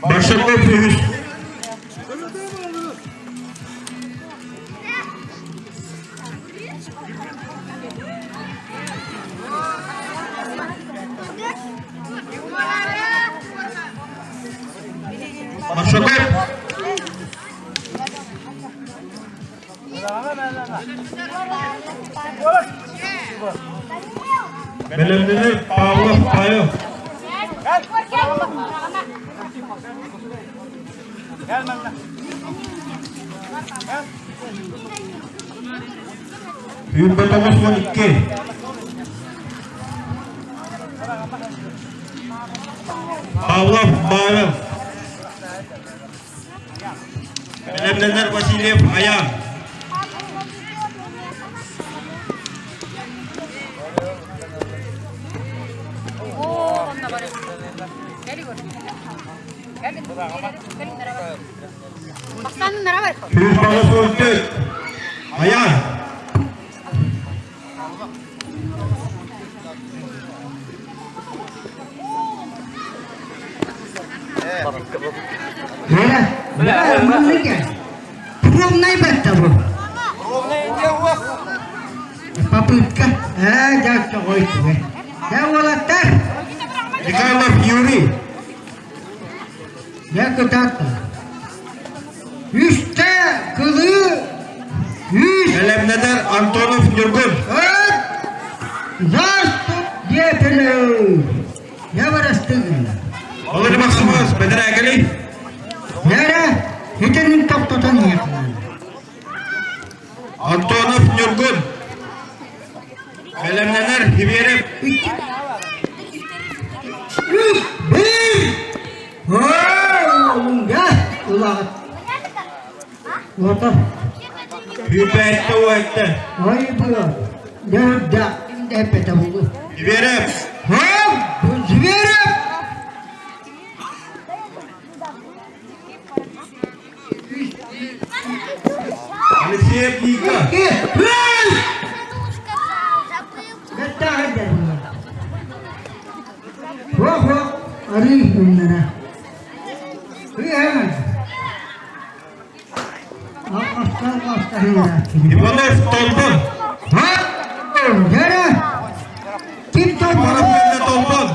Большаков үһүс. Большаков. Бэлэмнэнэр Павлов Павел. Үүрбэ 92. Павлов Павел. Бэлэмнэнэр Васильев Аян. Сүүс 94. Аян. Ровнай бэртэ бу. Попытка. Ээ, дьэ, тоҕой түгэ. Дьэ, уолаттар. Михайлов Юрий. Дьэ, кытаатта. Үстэ кылыы үс. Бэлэмнэнэр Антонов Ньургун. Заступ диэтилэр. Дьэ, барастыгынна. Олор Максимов, бэдэрээкэли. Дьэрэ, итинник тохтотон иһиэхлээн. Антонов Ньургун. Бэлэмнэнэр Хибиэрев. Үс, биир. Оо, улаҕыт. Ото. Күүпээттэ уойта. Ой, было. Да, да, булу. Зверев. Зверев! Алексеев Ника. Хо-хо, арыы күннэрэ. Иванов Толбон. Ким Толбон? Толбон.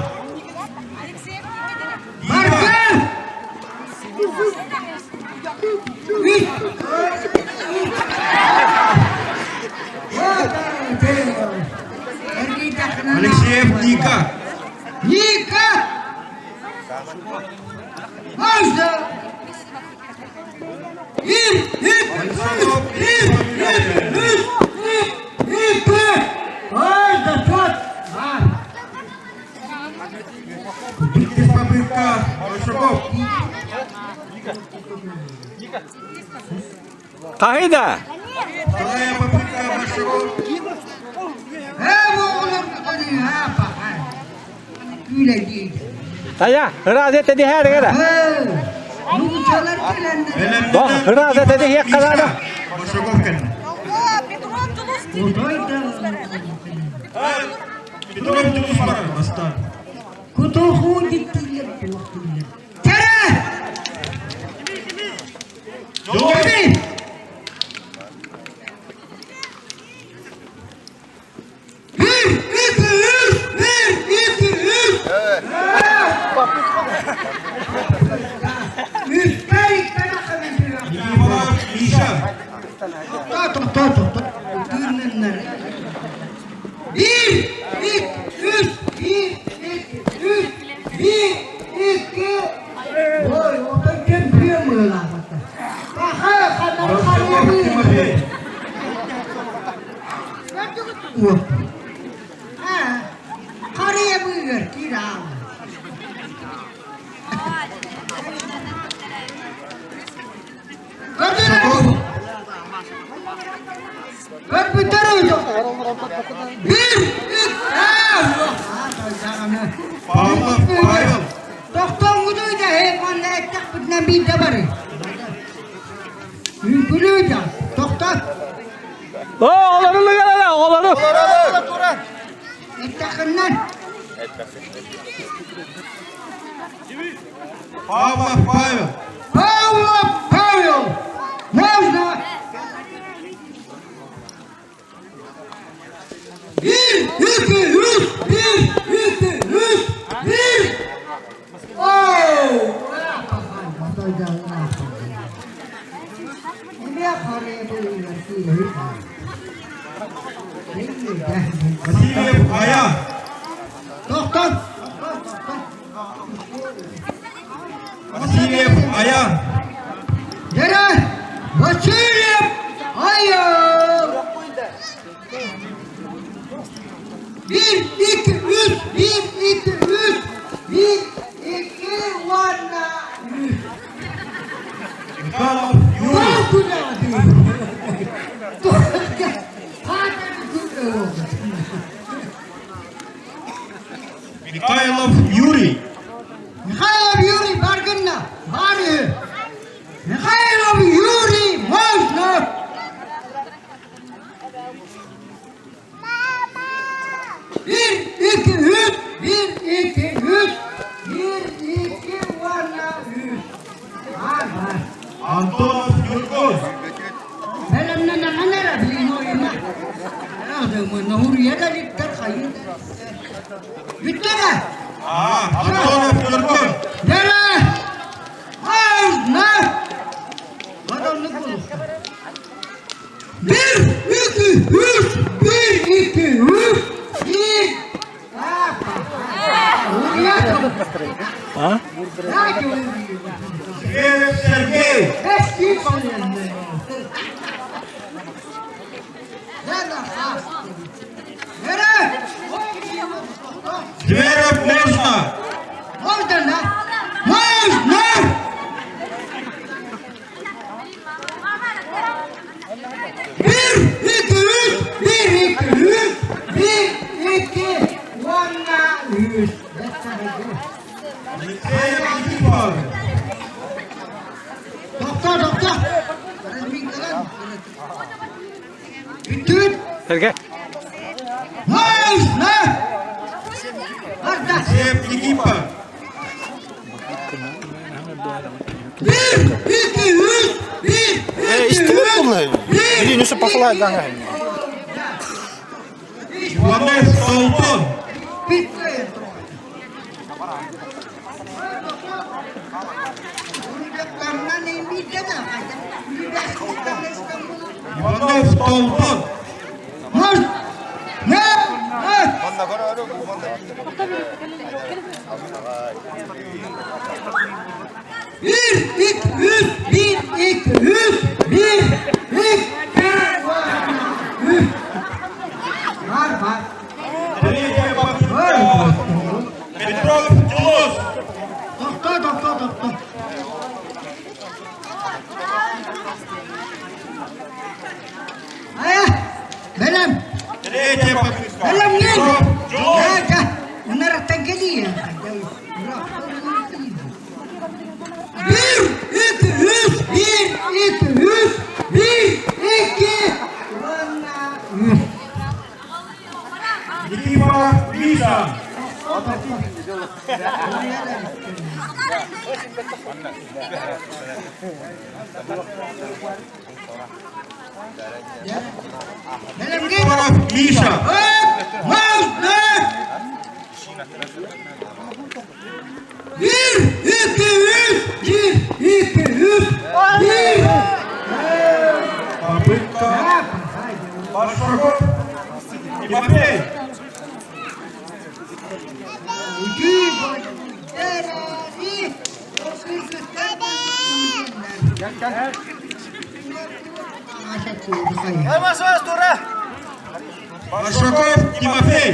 Баргын! Алексеев Ника. Ника! Майза! Bir, iki, üç, bir, üç, bir, iki. Ай, зачет! Иккис попытка Большаков. Хаһыда? Вторая попытка Большаков. Э, оҕолор ha, Күлэ Тая, ыраас этэ диһээр гара. Нуучалар кэлэннэр. Бох, ыраас этэ диһиэх хараада. Большаков кэллэ. Петров Тулус барар бастаан. Кутухуу диттилер туохтуллар. Кэрэ! Жолур! Bir, iki, üç, bir, iki, üç. Үстэр Никифоров Миша. Тохто, тохто, тыыннар. Bir, iki, üç, bir, iki, üç, bir, iki. Ой, отой чемпион буолаабыта. Аха, ханар Большаков Тимофей. Харыйа быыгар киир аала. Большаков. Көрбүттэр Bir, iki, Павлов Павел. Тохтоҥҥутуй да, эй, манна эттэхпитинэ биирдэ бары. Павлов Павел. Павлов Павел! Можно? Bir, iki, üç, bir, iki, üç, bir. Oh! Васильев Аян. Тохтоо. Васильев Аян. Дьэ, Васильев Аян. Bir, iki, үс, bir, iki, үс, bir, iki, уонна үс. Михайлов Юрий. Туох күнэ Михайлов Юрий. Михайлов Юрий бааргын, баар. Михайлов Юрий можно. Bir, iki, үс, bir, iki, үс, bir, iki, уонна үс. Баар, баар. Антонов Ньургун. Бэлэмнэнэ билин Нахур яда хайын. Бүттэ А, Антонов Ньургун. Дьэ, можно. Bir, iki, үс, bir, iki, үс, bir. А? Зверев Сергей. Зверев можно. Можно, можно! Bir, iki, үс, bir, iki, үс, bir, iki, уонна үс. Алексеев Никифор. Тохтоо, тохтоо. Бүттүбүт. Сергей. Можно! Барда. Алексеев Никифор. Bir, iki, үс, bir, iki, Истибэт үс, буолла. bir, Билин өссө посылай даҥа. Иванов Солтон. Bitti. Иванов Толтон. Можно! Не! Bir, iki, üç, bir, iki, üç, bir, iki, üç. Баар, баар. Третья попытка. Петров Дюлос. Тохтоо, тохтоо, тохтоо. Ая, бэлэм. Третья попытка. Бэлэмҥин. Петров Дюлос. Унараттан кэлиэ. Bir, iki, үс, bir, iki, үс, bir, iki, уонна үс. Никифоров Миша. Бэлэмҥин. Никифоров Миша. Оп, можно! Bir, iki, үс, bir, iki, үс, bir. Попытка. Большаков Тимофей. Үчүгэй Большаков Тимофей.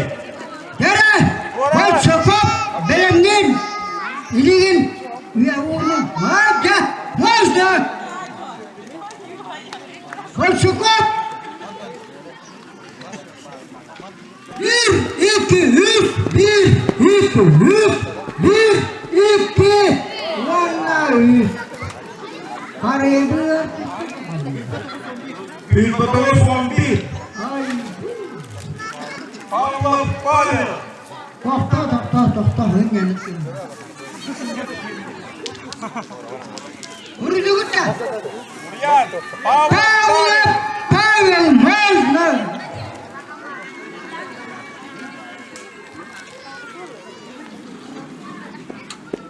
Дьэ, Большаков бэлэмҥин, илиигин, можно, можно! Большаков! Bir, iki, үс, bir, iki, үс, bir, iki, уонна үс. Харыбы. Пилбатов 11. Ай, Павлов Павел. Тохтоо, тохтоо, тохтоо. Тохтоо, хынньанык Урдугутта! Павлов Павел можно!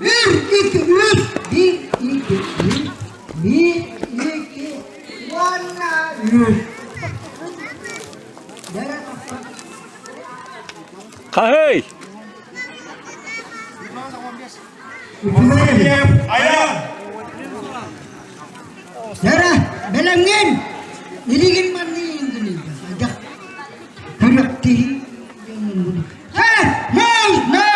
Bir, iki, üç, bir, iki, üç, bir, iki, уонна үс. Хаһый! Васильев Аян. Дара, бэлэмҥин! Илигин манны иҥгилийдэ. Күрэхтиһи Можно!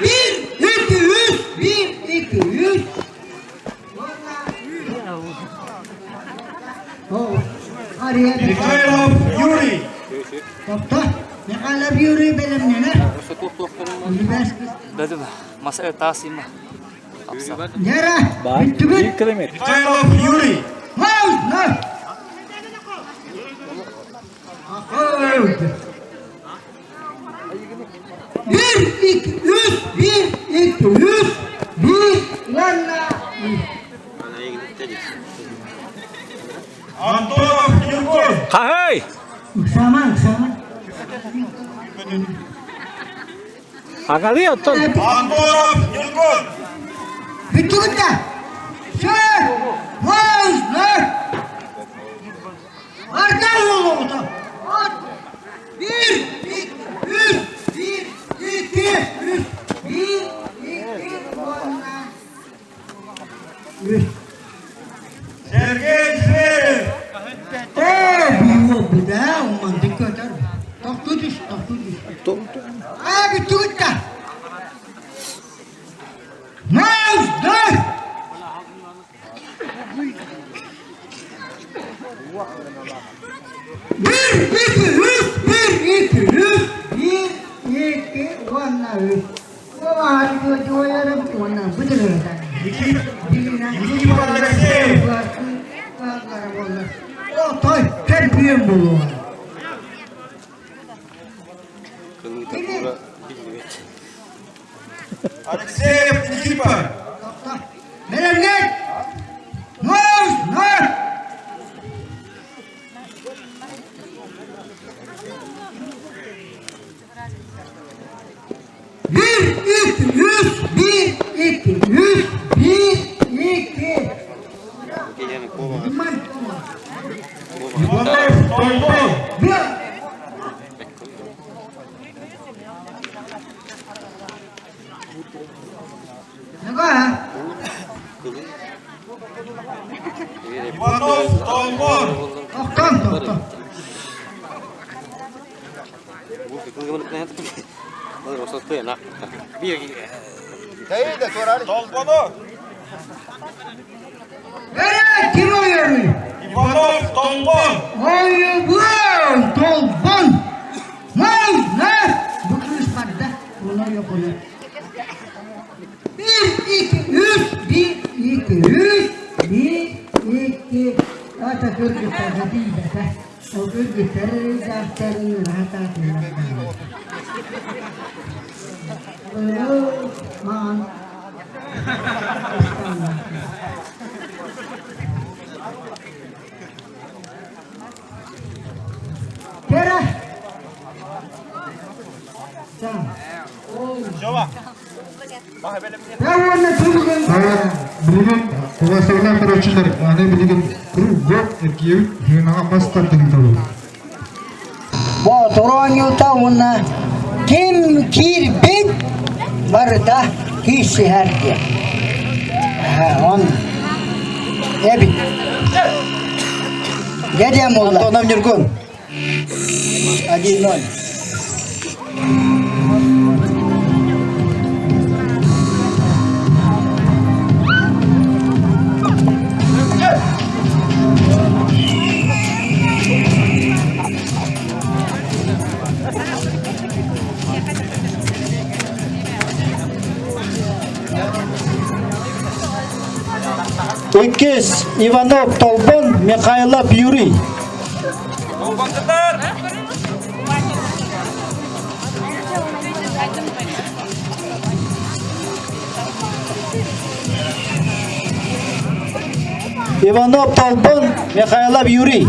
Bir, iki, üç, bir, iki, üç. Михайлов Юрий. Тохто, Михайлов Юрий бэлэмнэнэр. Мас таас има. Дьара, бүттүбүт. Михайлов Юрий. Можно! Bir, iki, üç, bir, iki, үс, bir, уонна үс. Антонов Ньургун. Хаһый! Ыксаама, ыксаама. Аҕалыы оттон. Антонов Ньургун. Бүттүгүт да? Все, можно! Арда уолугута. Bir, iki, үс, bir, iki, үс, bir, iki, уонна үс. Сергей Зверев. Ээ, буо буда, умандык көтөр. Тохтуу түс, тохтуу түс. Аа, бүттүгүт да? Можно! Bir, iki, үс, bir, iki, үс, bir, iki, уонна үс. Никифор Алексеев. Отой, чемпион буолуо. Алексеев Никифор. Бэлэмҥин! Можно! Bir, iki, üç, bir, iki, üç, bir, iki. Иванов Толбон. Bir. Нага? Иванов Толбон. Тохтон, тохтон. Толбону. Evet, kim oynuyor? Иванов Толбон. Ойбой, Толбон! Можно! Bu kız barda. Onlar yok onlar. Bir, iki, üç, bir, iki, üç, bir, iki. Ата кыргыттарга тиийбэтэ. Ол кыргыттар дьахтарын раһатаатылар. Маан. Кера. Билигин куласырынан көрөөччүлэр аны билигин кругом эргийэбит хыынаҕа мас тардыһыыта буолар. Боотур оонньуута уонна ким киирбит барыта киирсиһэр диэн. Он эбит. Дядя Мулла. Антонов Ньургун. 1-0. Иккис Иванов Толбон, Михайлов Юрий. Иванов Толбон, Михайлов Юрий.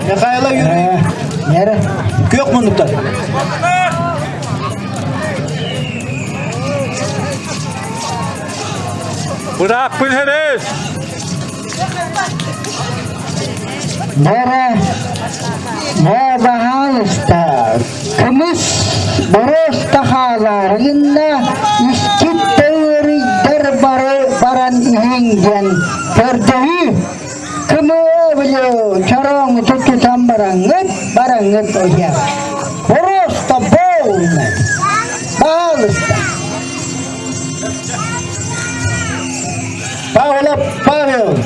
Михайлов Юрий. Нere? Күөх муннуктар. Бырааппын хөрөс! Нere? Не баһаалыста кымыс боруоста хаалаарыгынна искит ыарыйдар бары баран иһиҥ диэн көрдөһүү кымыы били чороҥу тутан бараҥҥыт бараҥҥыт ыйа боруоста полный баһаалыста Павлов Павел,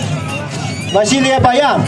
Василий Баян.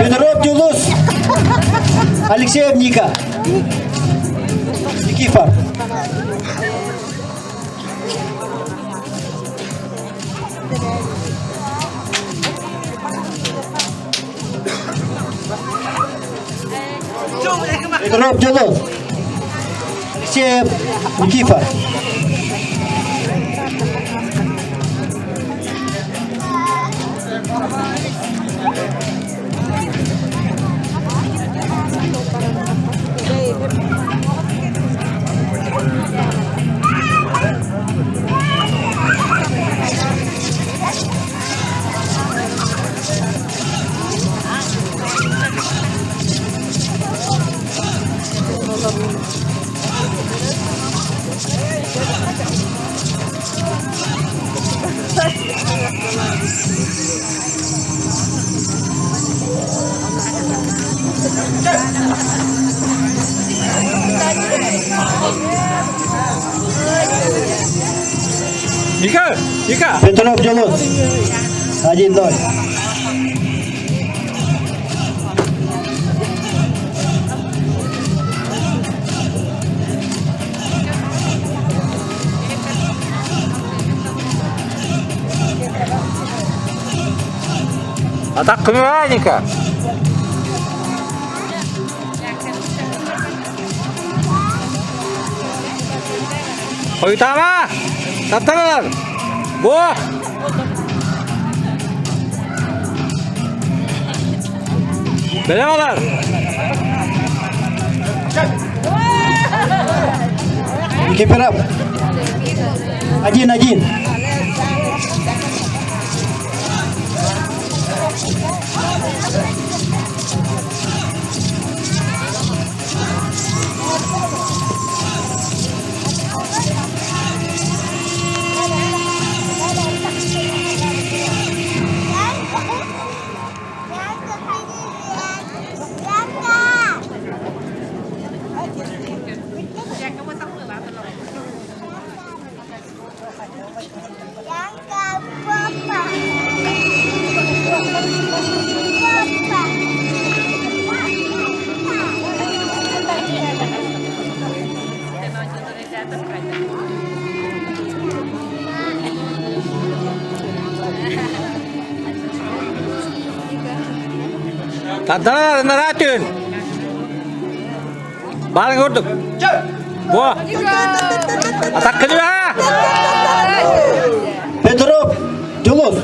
Петров Дюлус, Алексеев Ника. Никифор. Петров Дюлус, Алексеев Никифор. Ника! Ника! Петров Дюлус. 1-0. Атак күнү Ника! Хойутаама! Тапталар! Бу! Бэлэм алар! Никифоров. 1-1. Тардалар ынараа түүн. Баарын курдук. Бу. Атаккынуа! Петров Дюлус.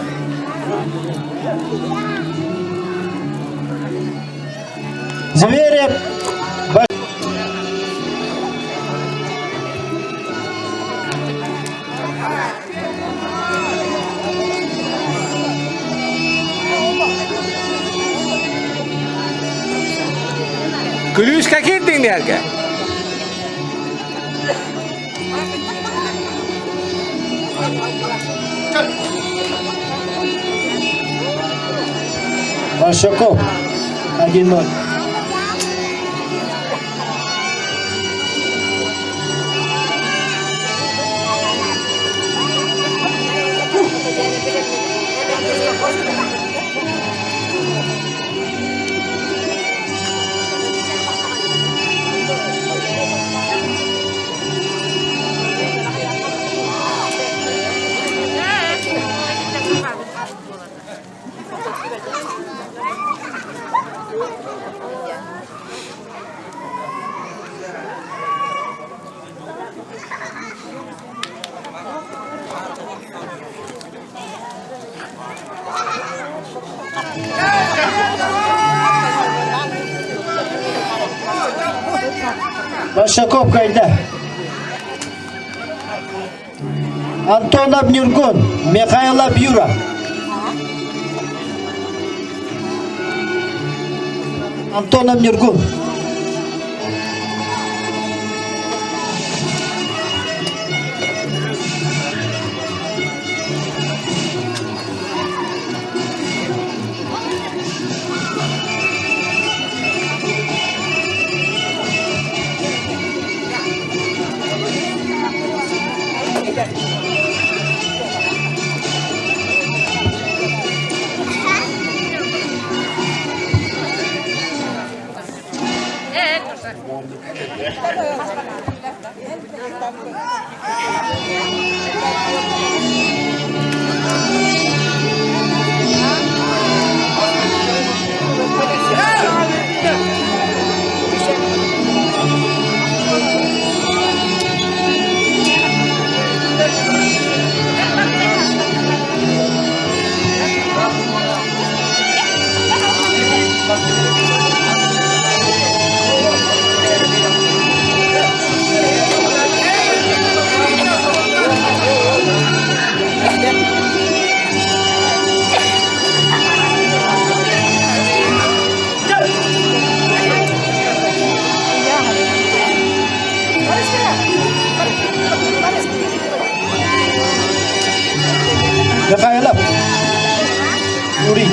Зверев Күлүүскэ киирдиҥ диэргэ. Большаков. 1-0. Большаков кайда. Антонов Нюргун, Михайлов Юра. Антонов Нюргун. Михайлов. Юрий.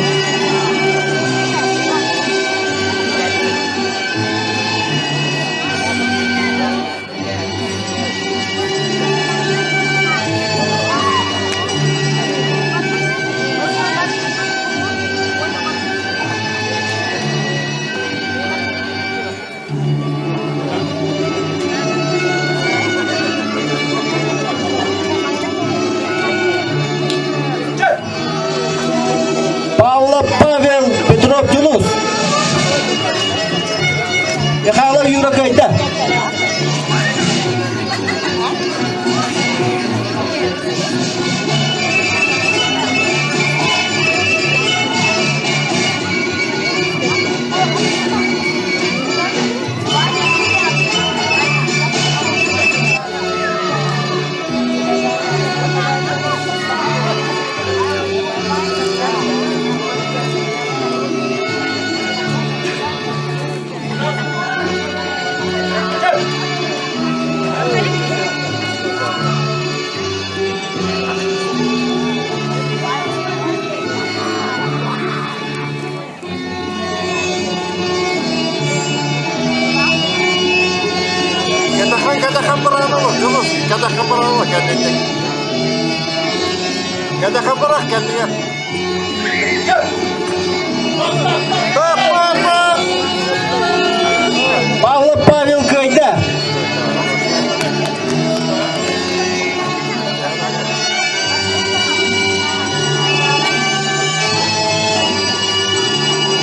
Павлов Павел Петров Дюнус. Михайлов Юра Кайда. Катахан катахан бараналар, Дьулус, катахан бараналар кэнниттэн. Катахан барах кэннигэр. Топ, топ, топ! Павлов Павел кыайда.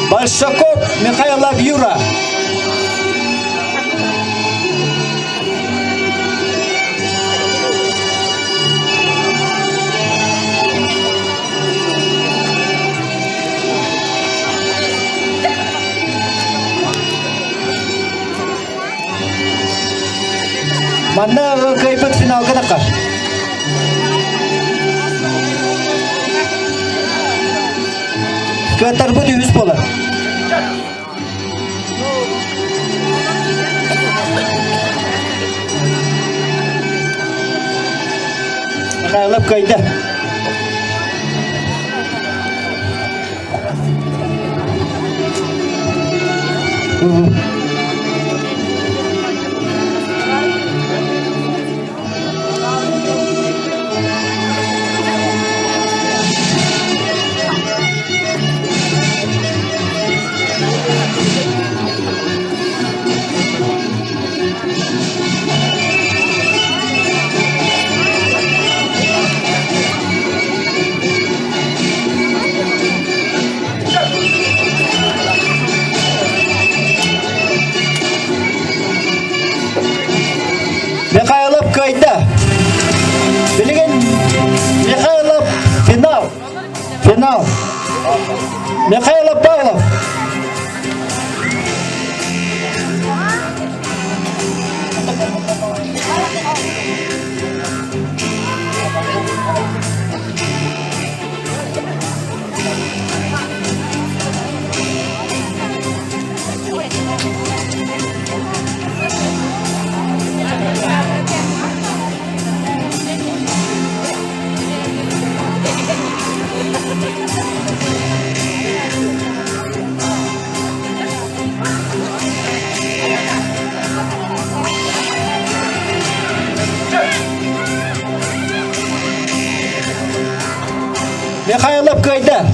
Большаков Михайлов Юра. Манна кыайбыт финалга таххар. Кыаттарбыт үһүс буолар. Михайлов. кыайда. Михайлов кыайда. Билигин Михайлов финал. Финал. Михайлов Павлов. Михайлов кыайда.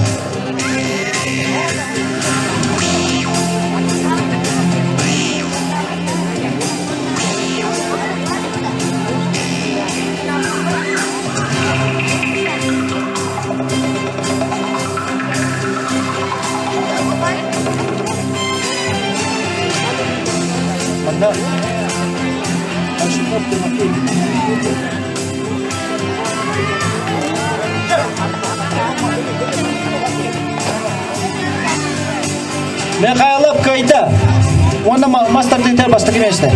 Манна Ашиков Тимофей. Михайлов кыайда. Уонна мас тардыытар бастакы миэстэ.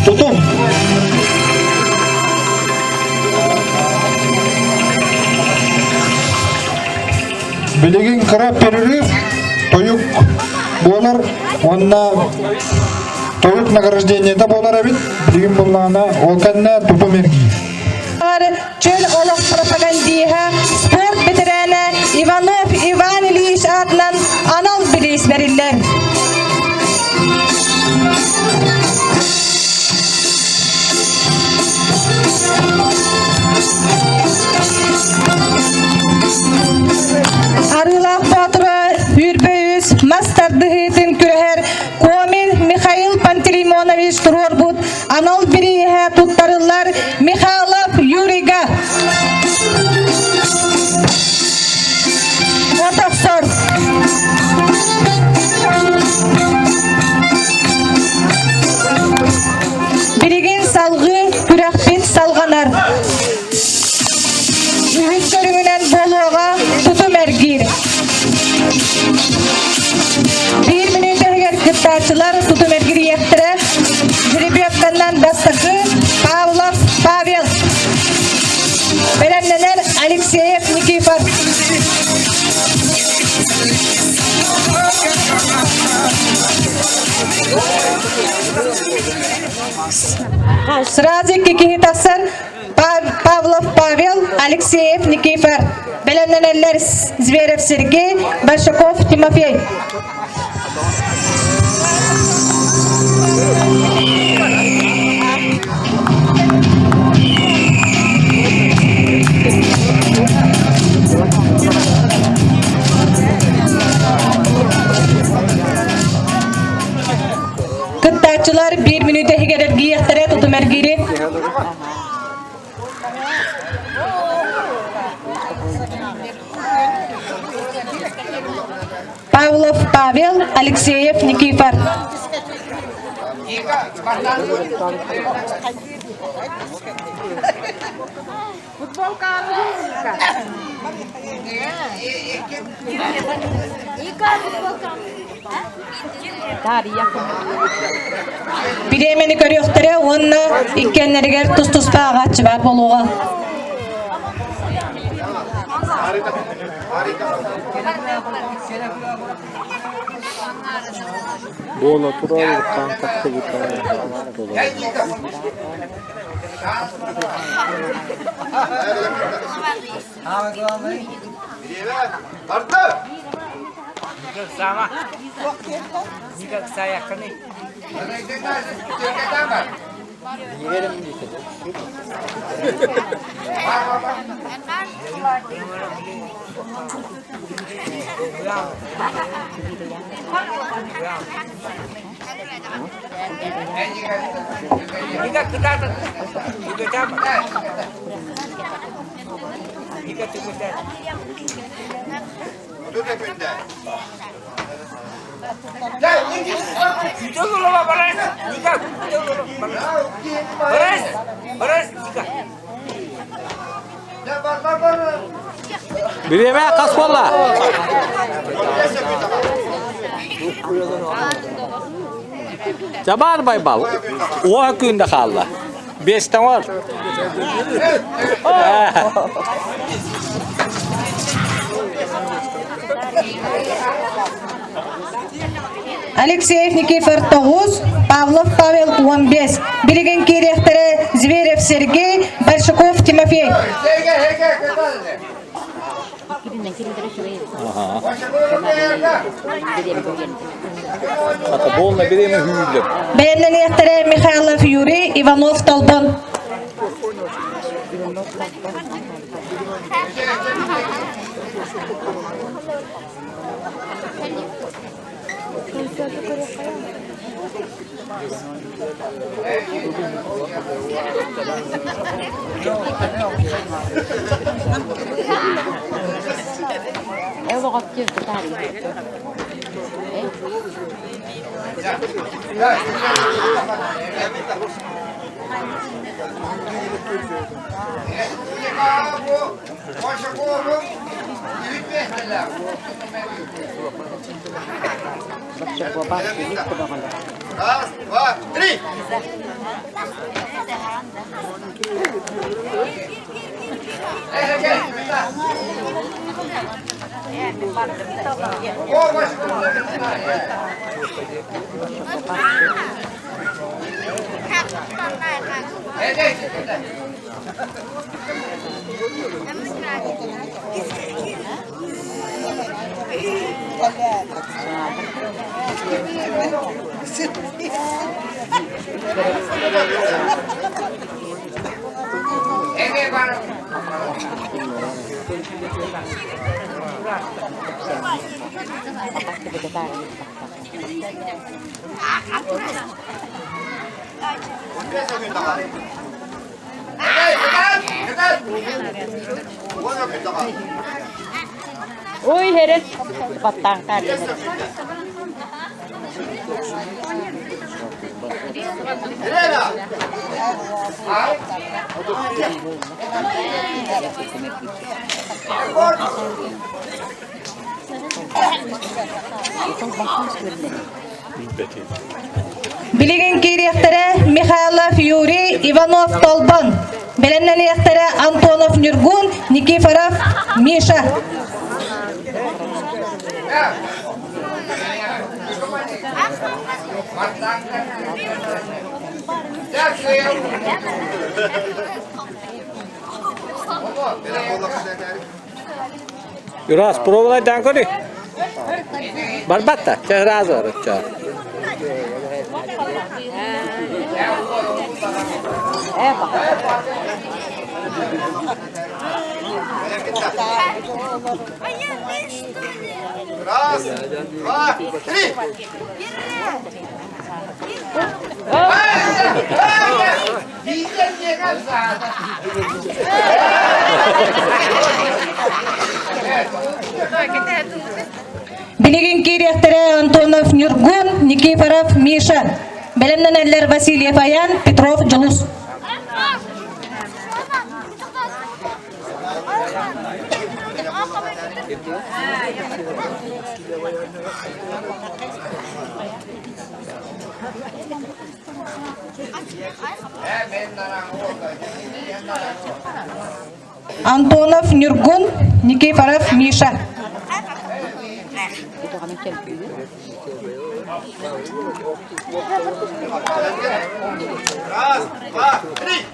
Тутум. Билигин кыра перерыв тойук буолар уонна тойук награждениета буолар эбит. Билигин буллаҕына ол кэннэ тутум эргии. Чөл олох пропагандиһа, спорт бэтэрээнэ Иванов Иван Ильич аатынан анал бириис бэриллэр. Арыылаах Боотура Үүрбөйүс мас тардыһыытын күрэһэр Комин Михаил Пантелеймонович туруорбут анал бирииһэ туттарыллар Михайлов Юрийга. Отохсор. Билигин салгыы күрэхпит салҕанар. Үһүс көрүҥүнэн буолуоҕа тутум эргиир. Биир мүнүүтэ иһигэр кыттааччылар тутум эргириэхтэрэ. Жеребьевканнан бастакы Павлов Павел. Бэлэмнэнэр Алексеев Никифор. Сразу икки киһи тахсар Павлов Павел, Алексеев Никифор. Бэлэмнэнэллэр Зверев Сергей, Большаков Тимофей. Кыттааччылар биир мүнүүтэ иһигэр эргийиэхтэрэ тутум эргиири. Павлов Павел, Алексеев Никифор. Бириэмэни көрүөхтэрэ уонна иккиэннэригэр тус-туспа ааҕааччы баар буолуоҕа. Буола турар уруккаан тахсыбыта устулар. Бириэмэ хас буолла? Жабар Байбал уоһа күндэ хаалла. Биэстэн ор. Алексеев Никифор 9, Павлов Павел 15. Билигин киириэхтэрэ Зверев Сергей, Большаков Тимофей. Ата буолна бириэмэ hüüрлөр. Бэлэмнэниэхтэрэ Михайлов Юрий, Иванов Толбон. Раз, два, три! Ой, herif. Баттаан Билигин киириэхтэрэ Михайлов Юрий, Иванов Толбон. Бэлэмнэниэхтэрэ Антонов Ньургун, Никифоров Миша. Раз, пробовай көрүй. Барбатта, чэ раз бар чэ. Раз, два, три! Билигин киириэхтэрэ Антонов Ньургун, Никифоров Миша. Бэлэмнэнэллэр Васильев Аян, Петров Дьулус. Антонов Ньургун, Никифоров Миша. Раз, два, три.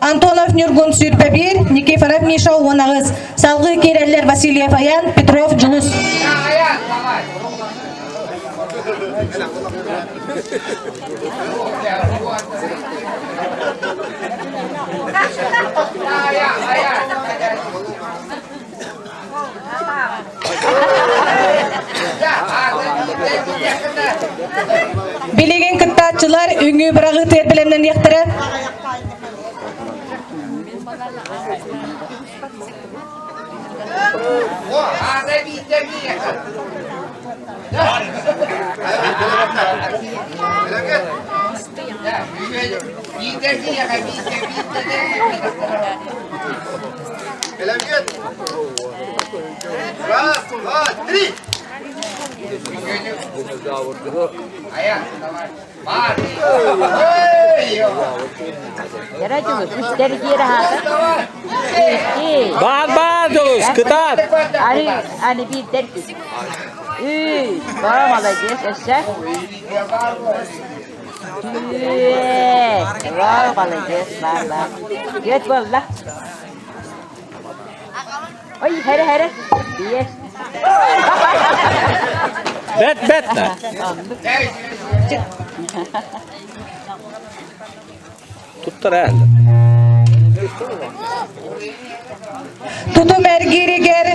Антонов Ньургун сүүрбэ биир, Никифоров Миша уон аҕыс. Салгыы киирэллэр Васильев Аян, Петров Дьулус. Билигин кыттааччылар үҥүү быраҕыытыгар бэлэмнэниэхтэрэ. Раз, два, три. Баар баар Дьулус, кытаат! Аны биирдэр Үс, баа молодец, өссө. Түөрт, баа молодец, баар баар. Түөрт буолла. Ой, хәрэ хәрэ. Биэс. Бэт бэт. Туттар ээ. Тутум эргииригэр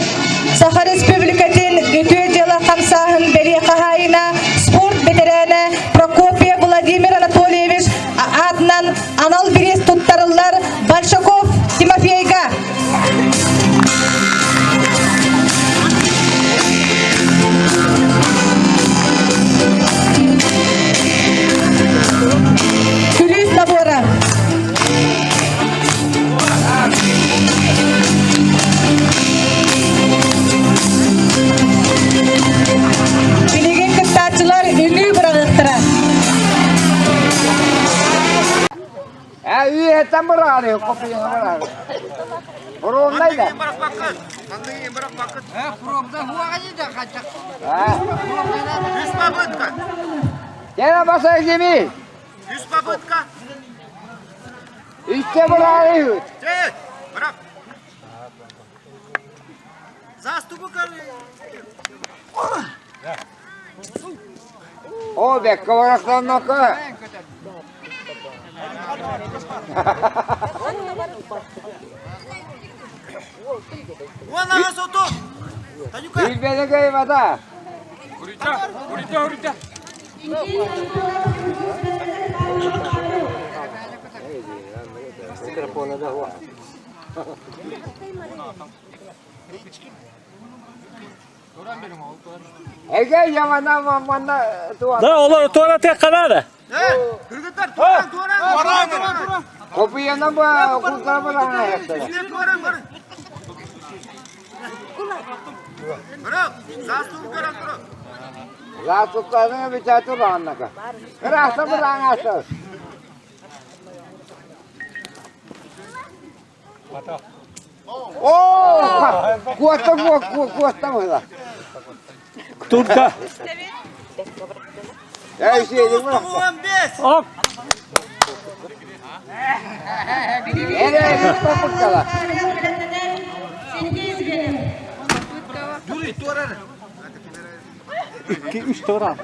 Саха Республикатын үтүө дьыала хамсааһын бэлиэ хаһаайына, спорт бэтэрээнэ Прокопьев Владимир Анатольевич аатынан анал бириис туттарыллар Большаков Тимофейга. Күлүүс набора. Билигин кыттааччылар үҥүү быраҕыахтара. Үйэттэн быраҕары, копияны быраҕары. Буруоннай да. Үс попытка. Gene basar gibi. Үс попытка. Үстэ быраҕары. Ты, бырах. Заступы О, бэккэ барахсаннакка. Уон аҕыс отут. Танюка. Билбэни кыйбата. Эгэ ямана манна туа. Да, олор туора канада. Кыргыттар, туоран, туоран, туоран. Копияны ба куртара барана. Бырах, заступы көрөн турар. Заступтарын бичаты бағаннака. Кыраса быраңасы. О, куоста куоста мыла. Турка. Оп! Икки, үс туора.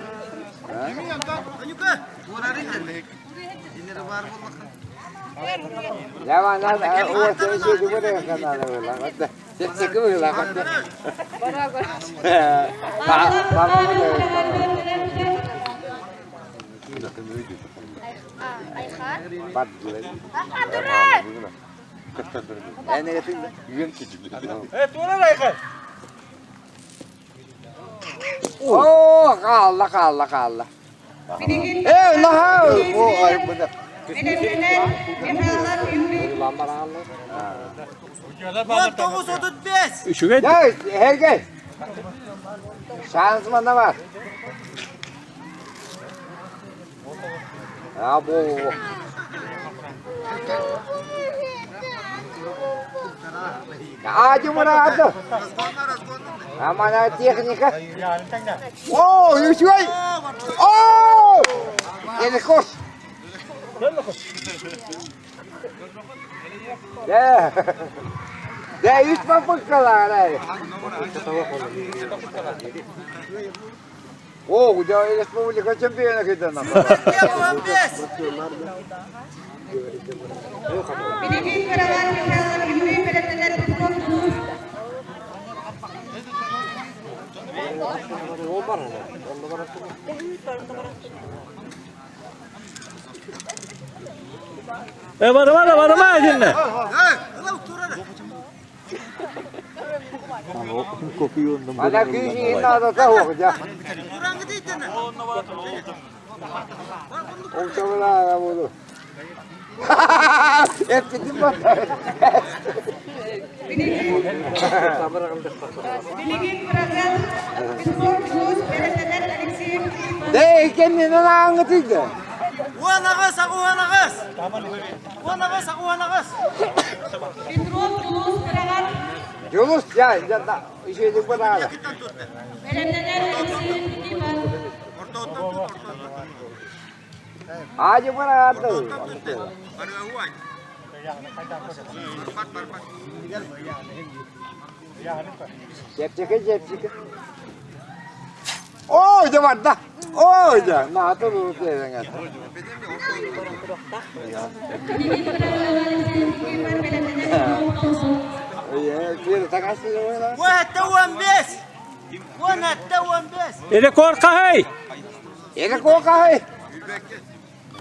Оо, хаалла, хаалла, хаалла. Ээ, наһаа Үчүгэй. Эһэгэ. Шанс манна бар. А, бу, бу. А, Димура, Амана техника. О, үчүгэй. О! Эликос. Да. Да, үс попыткалар. О, да, республика чемпиона кытына. Э, барыма да, барыма динне. Ана күйі надо того, да. Ол буду. Эппитим бар. Дей, кемнен аңытыйды. Уанагас, уанагас. Уанагас, уанагас. Жулус, я, я, да, еще не подала. Ажы барады. Чепчики, чепчики. Ой, да барда. Ой, да. На, то тут Рекорд қай? Рекорд қай?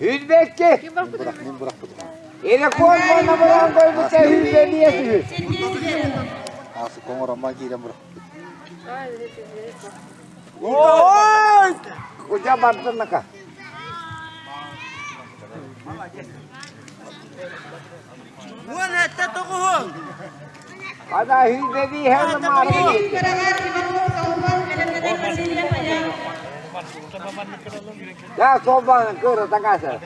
Hüzbekki. Рекорд мана баран койбута hüzbekiyesi. Ой! Куда бардынака? Ана hüzbebi her mara. Ya soban kura takasa.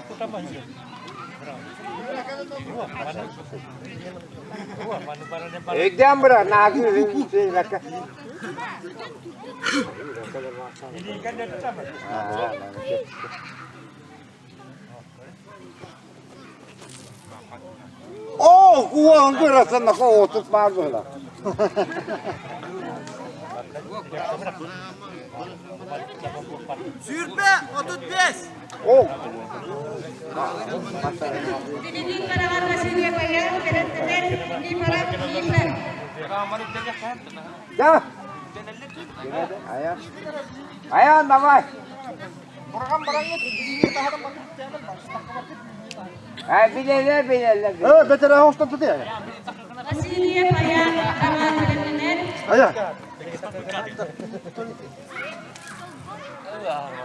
Ekdam bra nagi laka. О, куан кура санна ко отут мазула. Сүрбе 35. О. Да. Аян. Аян давай. Ay bilele bilele. Э, бетер оңстан туты. Ая.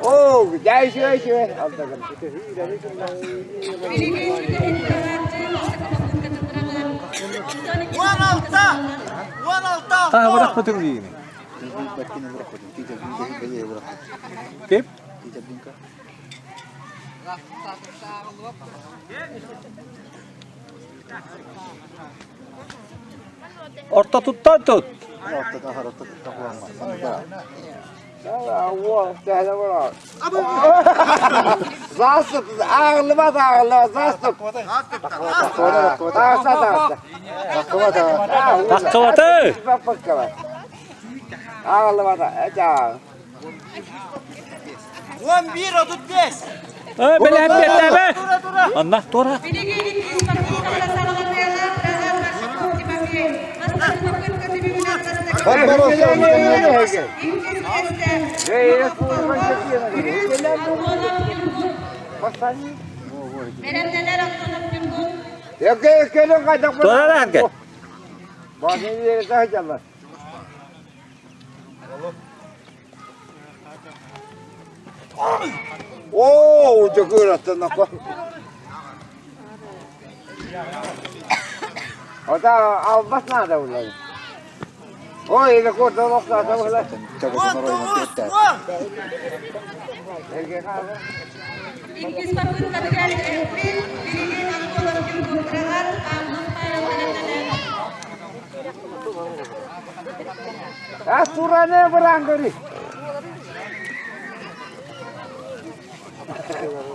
О, дай сюда, сюда. Та бырахпытың дейін. Кеп? Орта туттан тут. Заастып, ааҕыллыбат ааҕыллыбат, заастып. Тахса тахса. Тахсыбаты! Ааҕыллыбата, эчаа. 11.35. Ө, бэлэһэт биэрдээбэ! Анна, туора. Туора эргэ. Оо, дьокуураттан Ота албас наада булар. Ой, или курда лохтаата булар. Иккис попыткатыгар Эппин, билигин Антоновкин курдурагар Павлов Павел бэлэмнэнэр. А сураны быран көрүй.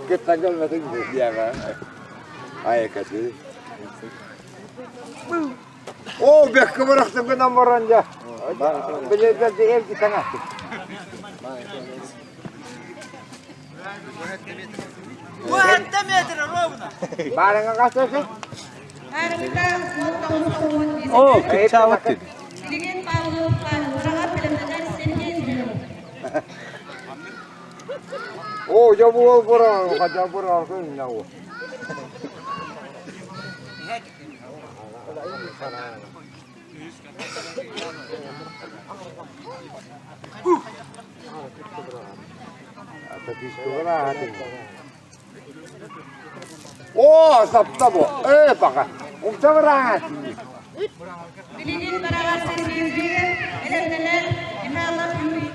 Кытта көрбөтүҥ диэҕэ. Айыкаты. Оо, бэккэ бырахтым гынан баран дьэ. Билэрбэр эрги таҥастым. 17 метр ровно. Баарыҥа хастасы? Баарыҥа 19 Оо, кыччаабыт Билигин Павлов Павел бэлэмнэнэр Сергей Зверев. Оо, дьэ буол бураан, хадьа бураан күннэ ол. Оо, сапта бу. Ээ, бака. Умса бараҥа. Билигин бараҕар Сергей Зверев бэлэмнэнэр Михайлов Юрий.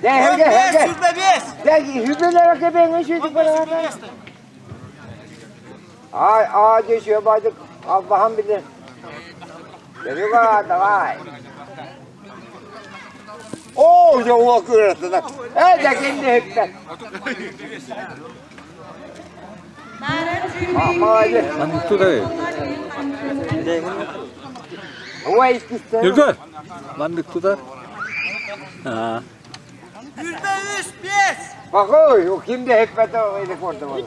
Дэ, 15, 25. Дэ, хүбүлэрэ кэбэҥэ сүтүк бараҥа. Ай, ай, дьэ, бадык, албаһан билин. Серега, давай. Оо, дьэ, уол кыыратына. Ээ, дэ, кинди хиппэ. Молодец. Маннык туда. Ой, иккистен. Юргөр. Маннык тутар. Аа. 23, 5. Бакой, o kimde hikmeti öyle kordu bana.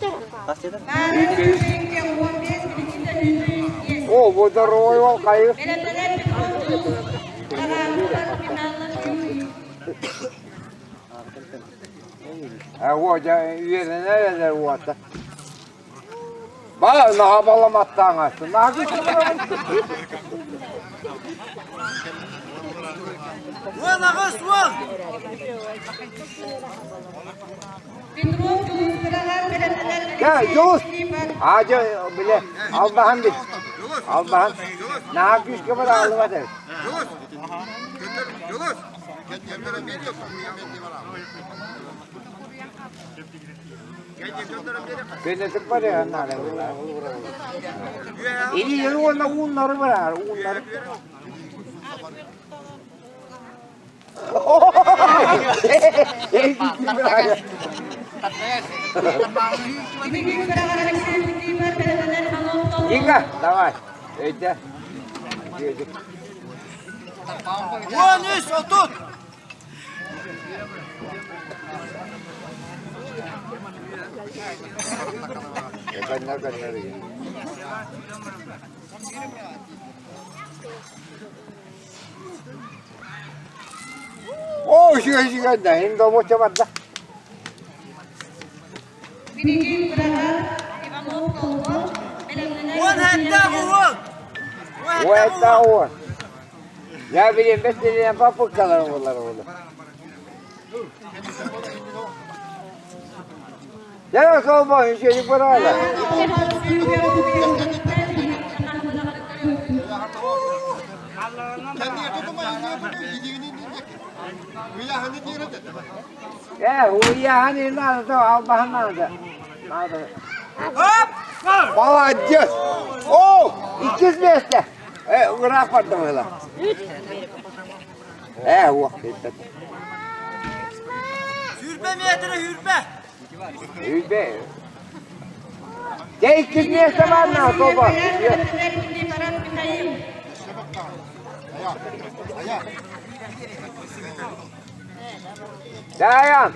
О, bu da roy ol kayıp. Бэлэмнэнэр Петров Дьулус. Михайлов Юрий. О, дьэ, үөрэнэр элэр уота. Ба, наха баламаттаан астын. Наха Вон аҕыс, вон. Петров Дьулус быраҕар бэлэмнэнэр Дьэ, Дьулус. Филиппов. А, дьэ, биле, албаһан бит. Албаһан. Наха күүскэ бар аалыбат эбит. Көнөтүк бар ya, наада буолар. Или уонна ууннары бар, ууннары. Билигин быраҕар Алексей Филиппов бэлэмнэнэр Иванов Толлон. Инга, давай. Өйдө. 13, 30. Көннөр көннөр. Оо, үчүгэй үчүгэй да, инга боча барда. Билигин быраҕар Иванов Толлон бэлэмнэнэр Вон хэтта, вон. Уэта уон. Я билим бес билим папыккалар болар олар. Я сол бо үчүгэй барала. Э, уяханы надо, албаһан надо. Надо. Хоп. Молодец! О, иккис место. Э, ыраах барда быһыла. Э, уох киирбэт. Сүүрбэ метрэ сүүрбэ. Сүүрбэ. Дьэ, иккис миэстэ баар на, Тоба. Даян,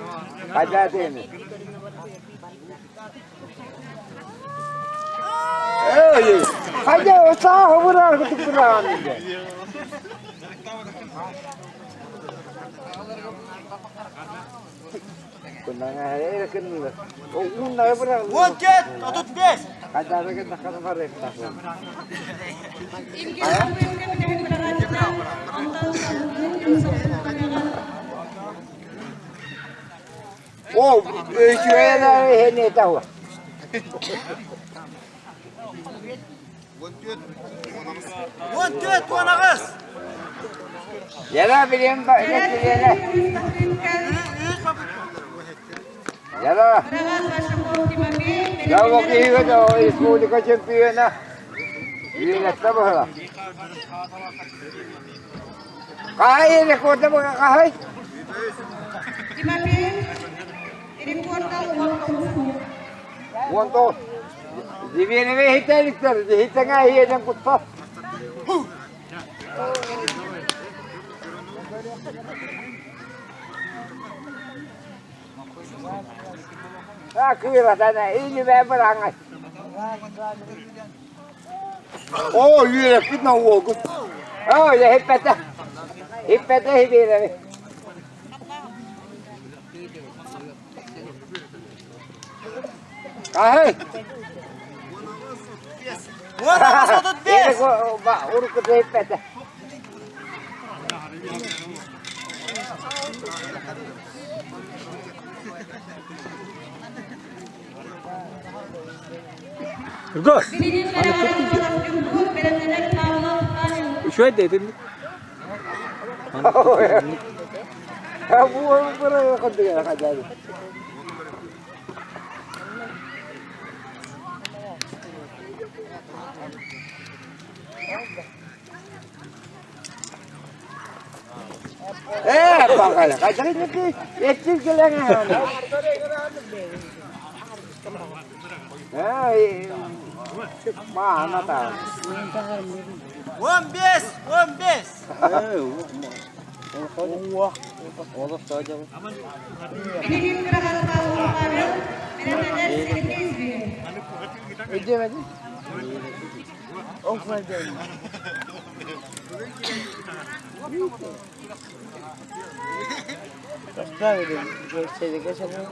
хайда тени. Эй, хайда саа хобураар кутуктураан 14, 35. О, үчүгэй иһин этэ 14, 18. Яра билем ба, билене. Яра. Я вот и республика чемпиона. Үйрәтте быһыла. Кай рекорда бу кай? Тимофей, рекорда 19. Дивенеме хителиктер, хитеңе хиеден кутса. А кыыратана или бэбыраңай. Оо, үөрэппит на уолгут. Оо, я хиппэтэ. Хиппэтэ хибиэрэби. Аһый. 18, 35. Уруккута хиппэтэ. Үргө. Үчүгэй да итинник. Ээ, баҕайы, хайдах эттин кэлэн Маана таа. 15, 15. Билигин кыраҕар Павлов Павел, бэлэмнэнэр Сергей Зверев.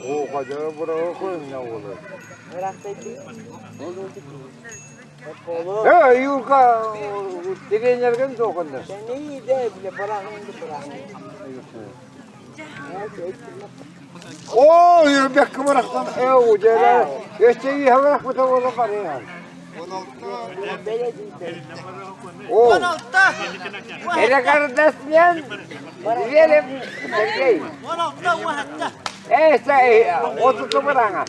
Оо, хадьара быраҕа көрүҥнэ уолу. Э, Юрка, тренерген тоқынды. Оо, Юрбекке бырахтан, э, удьара, өстеги хабарах быта бола барыан. Оо, 16. Эрекардасмен, Зверев Сергей. 16, 17. Э, сай, отуту быраңа.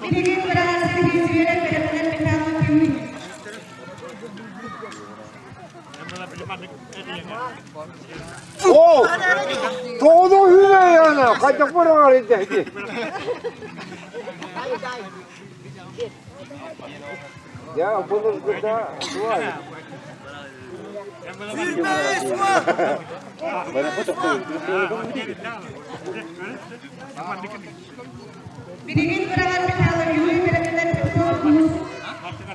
Билигин кыраҕар Сергей Зверев, бэлэмнэнэр Михайлов Юрий. Оо, тоҕо үһү хайдах быраҕар идэһити. Я былыргыта дуа. 25, 10. Билигин кыраҕар Михайлов Юрий, бэлэмнэнэр Петров Денис.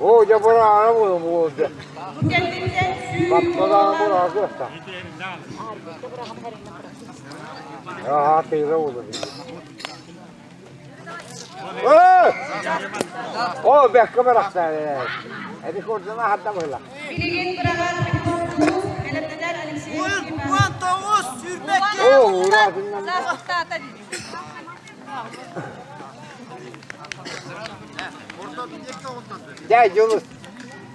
Оо, дьэ быраҕара буолуо буолду. Бу кэнниттэн сүүс Батталаан быраҕа кыахта. Аа, тыыра буолу. Ээ! Оо, бэккэ бырахта. Эти курдуна хатта быһыла. Билигин кыраҕар Петров Денис, бэлэмнэнэр Алексей Ефимов. 19, 22. Оо, ураатыннан. Дьэ, Дьулус.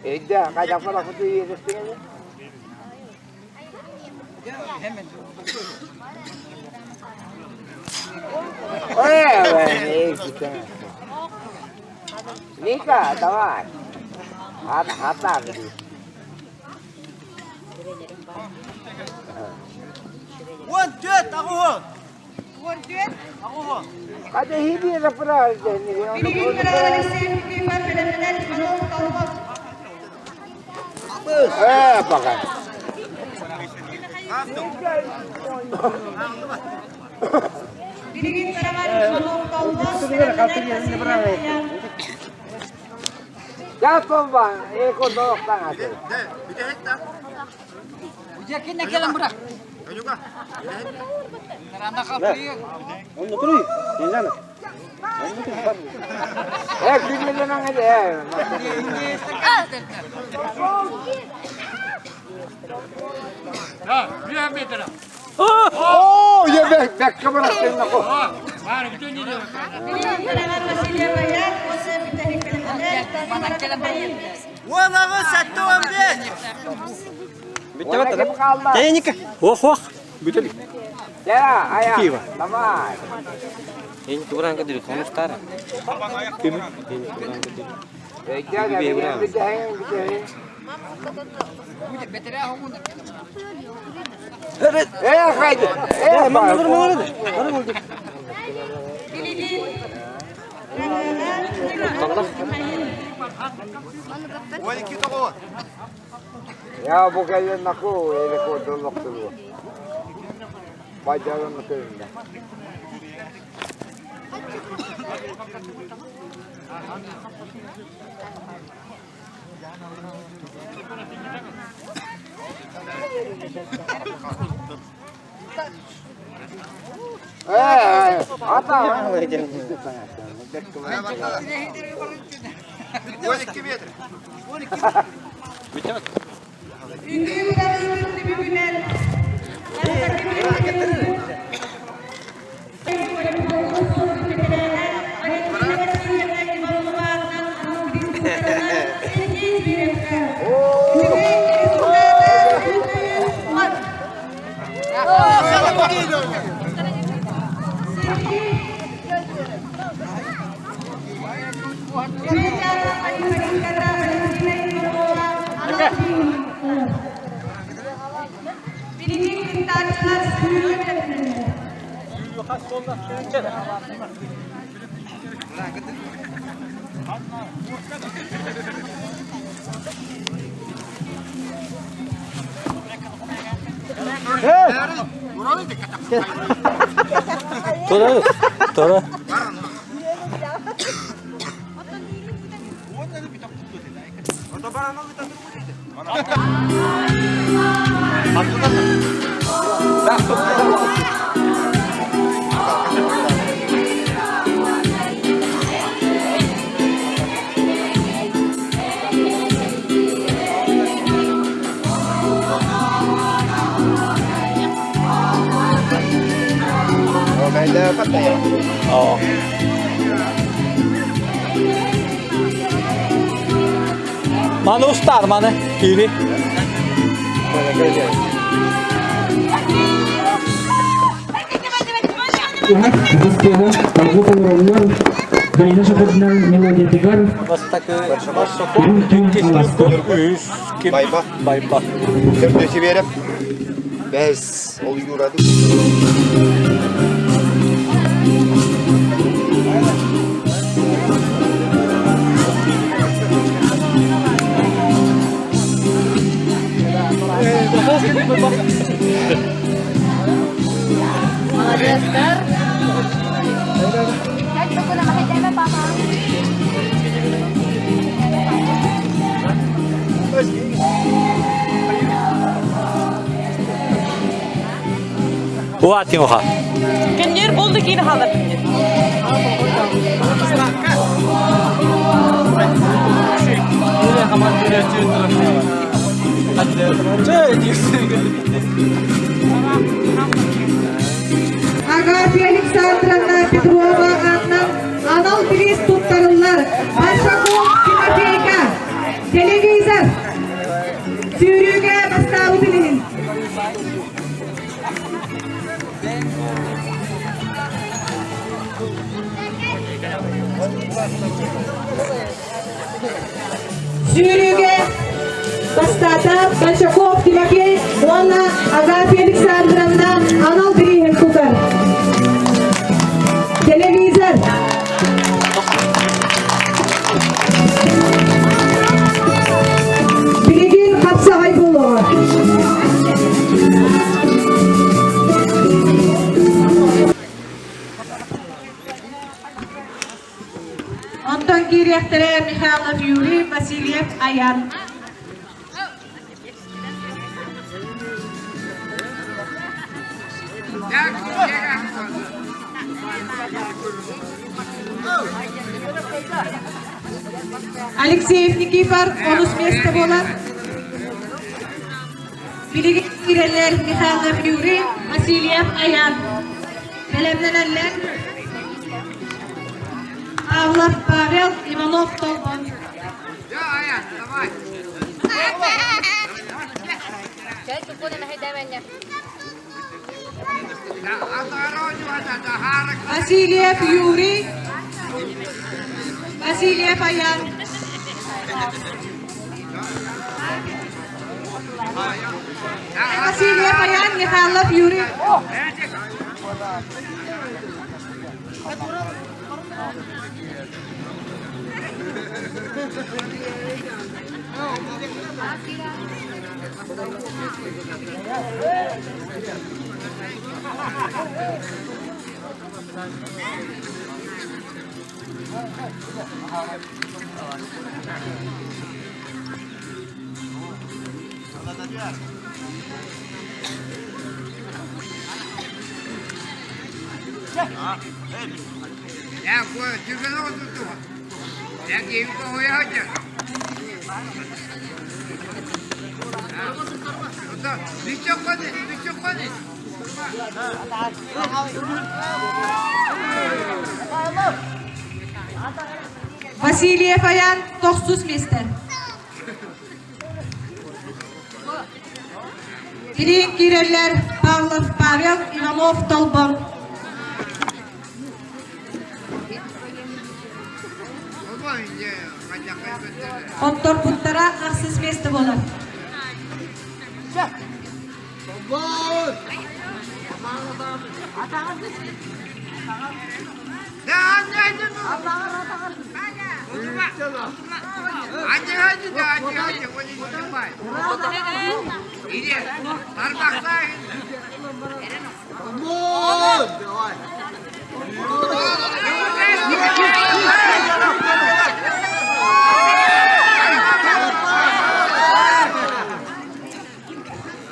Өйдөө, хайдах бырахпыт үйэдэстиҥэ Ээ, ээ, Ника, давай. Хата, 14 аҕыһын. 14 аҕыһын. Хата хибиэ правильно. Билигин Михаил Алексеев Никифор бэлэмнэнэр Иванов Толбос. Э, пока. Билигин Роман Иванов Толбос бэлэмнэнэр Василий Я толба, эко доохтан аты. Э, күннелен аңа де. Оо, я бек бек камера ко. Билигин Роман Васильев Баян, осы бүтэһик бэлэмнэнэр Михаил. 10 аҕыс 75. Бүттэ Ох, ох. Бүтелик. Я, ая. Давай. Ким? Э, хайды. Э, Билигин Я бу кэлэн наку, эле кодолоктулу. Бажарым көрүндө. Э, ата. Үҥкүү бырабыытын түмүгүнэн Билигин кыттааччылар сүүрүүгэ бэлэмнэнэллэр. Тора. Тора. Oo. Маны устар, маны. Кири. Бастакы үс ким Байба. Байба. Төрдөсү беріп, бәс, ол юрады. Уатын оха. Кемдер болды кейін халар кемдер. Агафья Александровна Петрова атынан анал приз туттарылар. Большаков Тимофейка. Телевизор. Сүүрүүгэ бастаабытын иһин. Сүүрүүгэ бастаата Большаков Тимофей уонна Агафья Александровна анал бирииһин тутар. Телевизор. Билигин хапсаҕай буолуоҕа. Онтон киириэхтэрэ Михайлов Юрий, Васильев Аян. Алексеев Никифор онус миэстэ буолар. Билигин киирэллэр Михайлов Юрий, Васильев Аян. Бэлэмнэнэллэр Павлов Павел, Иванов Толбон. Васильев Юрий, Васильев Аян. Васильев Аян, Михайлов Юрий. Васильев Аян тохсус миэстэ. Кириин киирэллэр Павлов Павел, Иванов Толбон. Хотторбуттара ахсыс миэстэ буолар.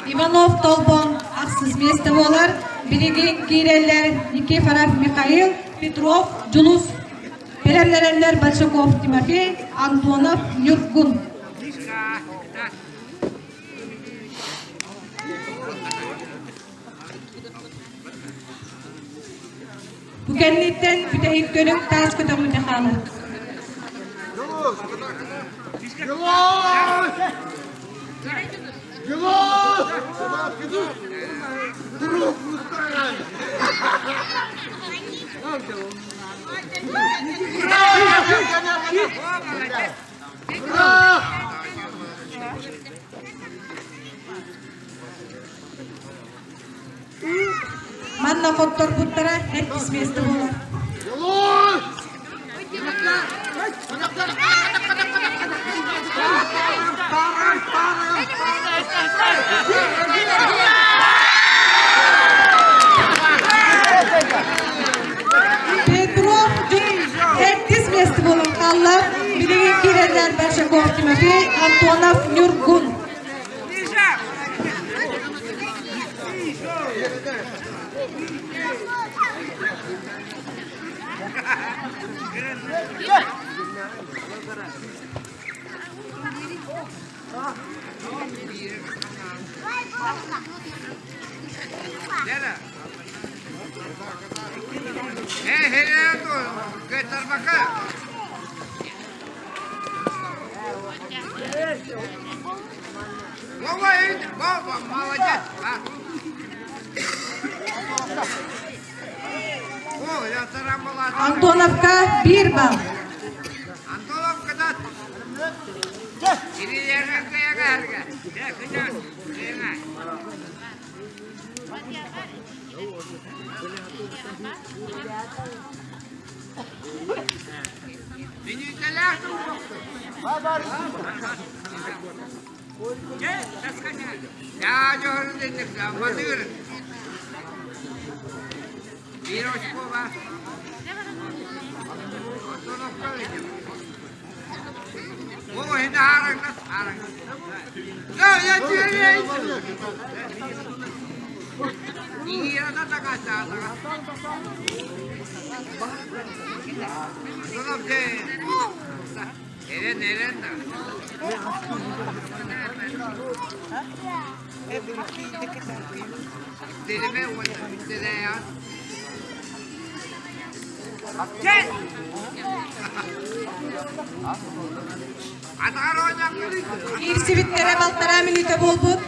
Иванов Толбон ахсыс миэстэ буолар. Билигин киирэллэр Никифоров Михаил, Петров Дьулус. Бэлэмнэнэллэр Большаков Тимофей, Антонов Ньургун. Бу кэнниттэн бүтэһик көрүҥ таас көтөҕүүтэ хаалар. Манна хотторбуттара иккис миэстэ буолар. Петров сэттис миэстэ буолан хаалла. Билигин киирэллэр Большаков Тимофей, Антонов Ньургун. Антоновка биир балл. Киирсибиттэрэ балтараа мүнүүтэ буолбут.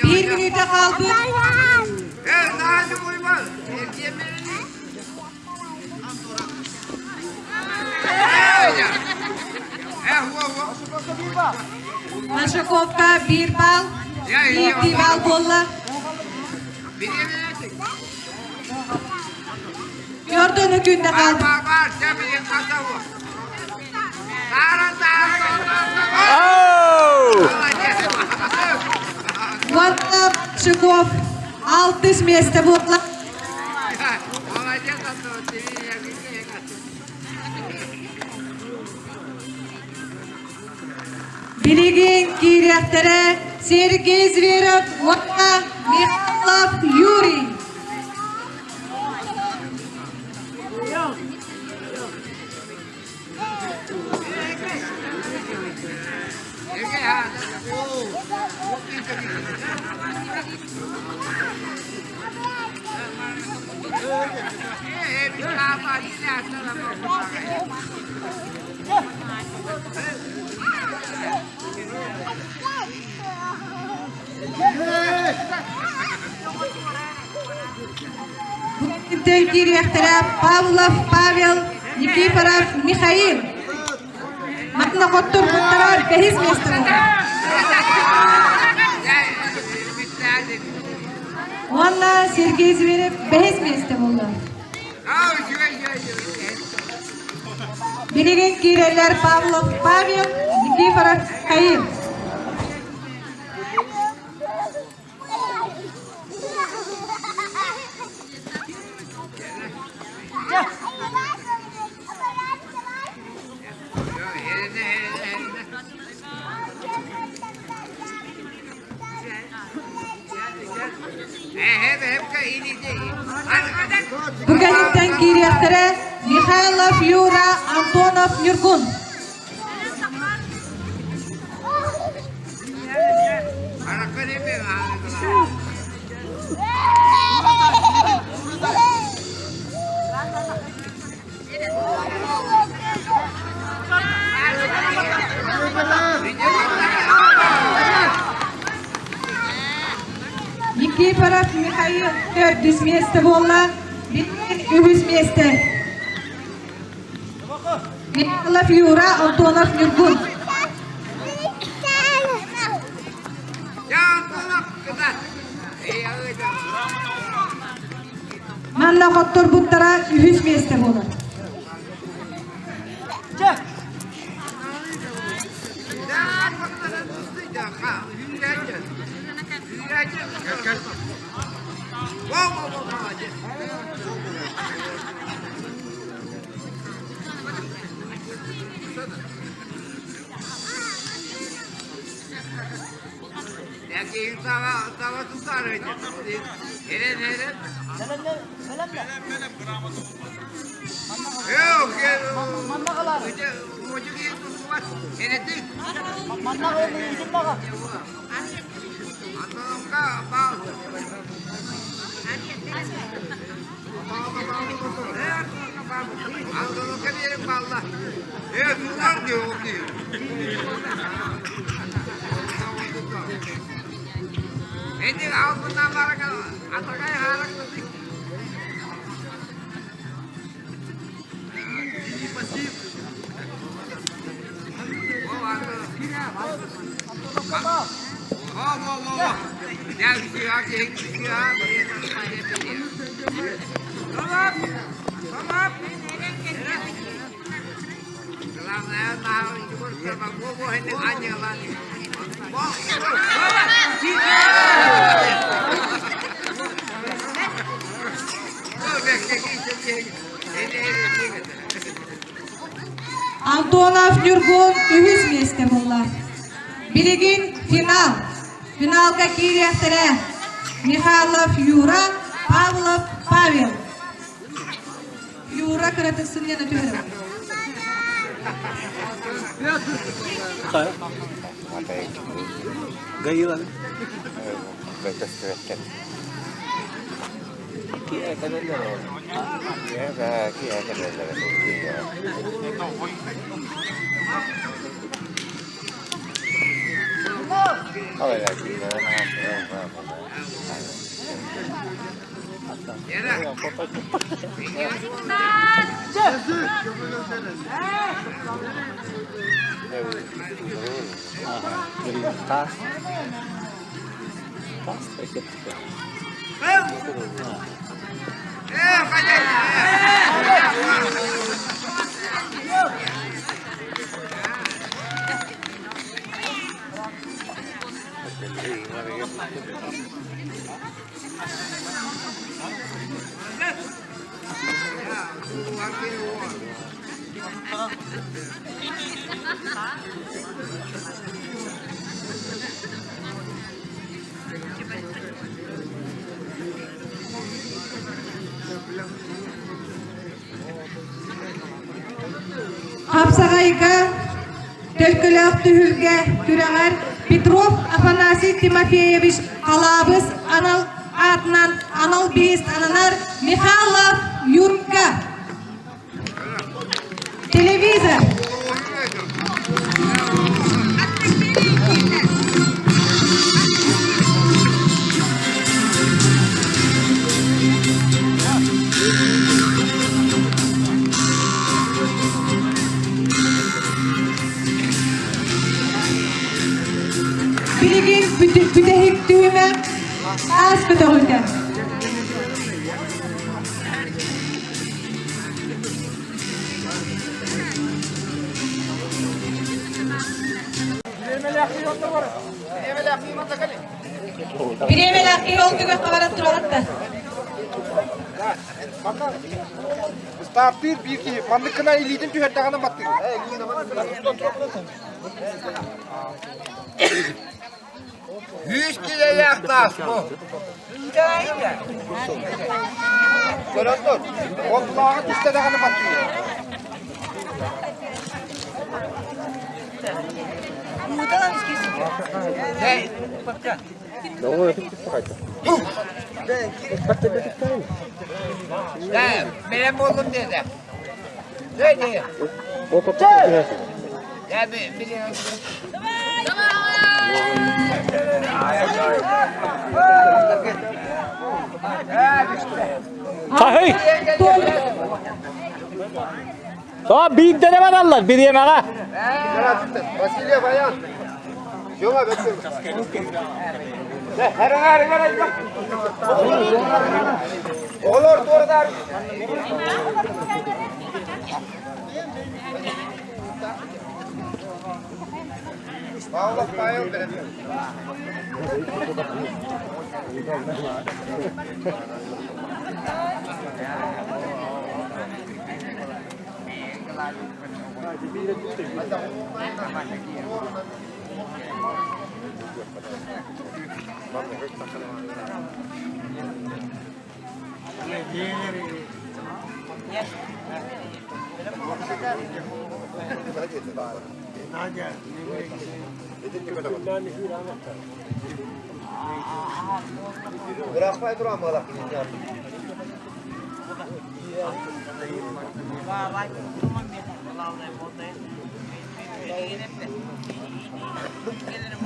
Биир мүнүүтэ хаалбыт. Машаковка биир балл, биирдии балл буолла. Төрдөнү күндэ хаалбыт. Уонна Шиков алтыс миэстэ буолла. Билигин киириэхтэрэ Сергей Зверев уонна Михайлов Юрий. Бу киириэхтэрэ Павлов Павел, Никифоров Михаил. Манна хотторбуттара бэһис миэстэ буолар. Уонна Сергей Зверев бэһис миэстэ буолла. Билигин киирэллэр Павлов Павел, Никифоров Михаил. Бу кэнниттэн киириэхтэрэ Михайлов Юра, Антонов Ньургун. Никифоров Михаил төрдүс миэстэ буолла, Билигин үһүс миэстэ. Михайлов Юра, Антонов Ньургун. Манна хотторбуттара үһүс миэстэ буолар. Антонов Ньургун үһүс миэстэ буолла. Билигин финал. Финалга киириэхтэрэ Михайлов Юра, Павлов Павел. Юра кыратык сынньана түһэрэ. Гаила. Таас. Таас Хапсаҕайга Төлкөлөөх түһүлгэ күрэҕэр Петров Афанасий Тимофеевич Халаабыс анал аатынан анал бириис ананар Михайлов Юрка. Телевизор. Билигин бүтэһик түһүмэх аас көтөҕүтэ. Бириэмэлээх киһи ол түгэх хабаран туралатта. Стартыыр биир киһи маннык гына илиитин түһэрдэҕинэ баттыыр. Үс килэлээх таас бу. Көрөн тур. Ол тулааҕы түстэ даҕаны баттыыр. Бэлэм буоллум диэтэ. Хаһый! Тоҕо биирдэрэ бараллар бириэмэҕэ. Василий Баян. Жёла бөттүм. Оҕолор туорадар. Павлов Павел бэлэмнэр. Бырахпай туран буолар.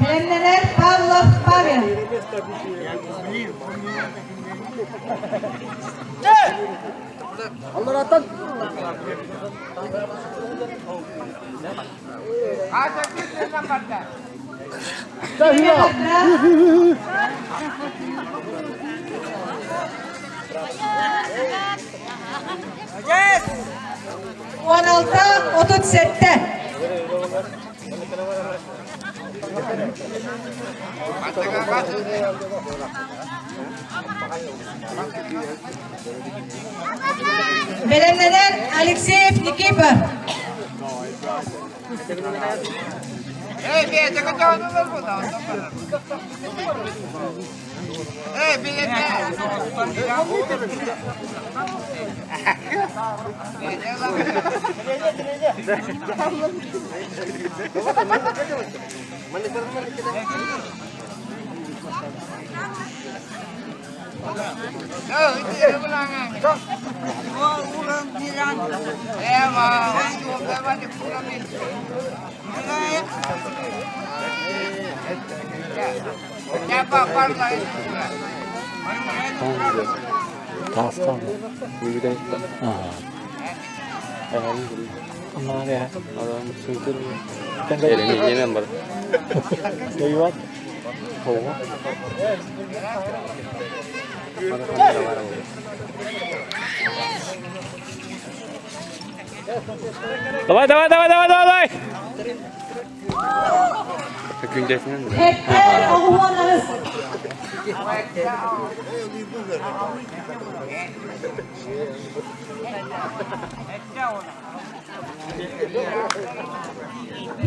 Бэлэмнэнэр Павлов Павел. 16-37. Бэлэмнэнэр Алексеев Никифор. Давай, давай, давай, давай, давай, давай! Хеттер оҕуһуонарыс.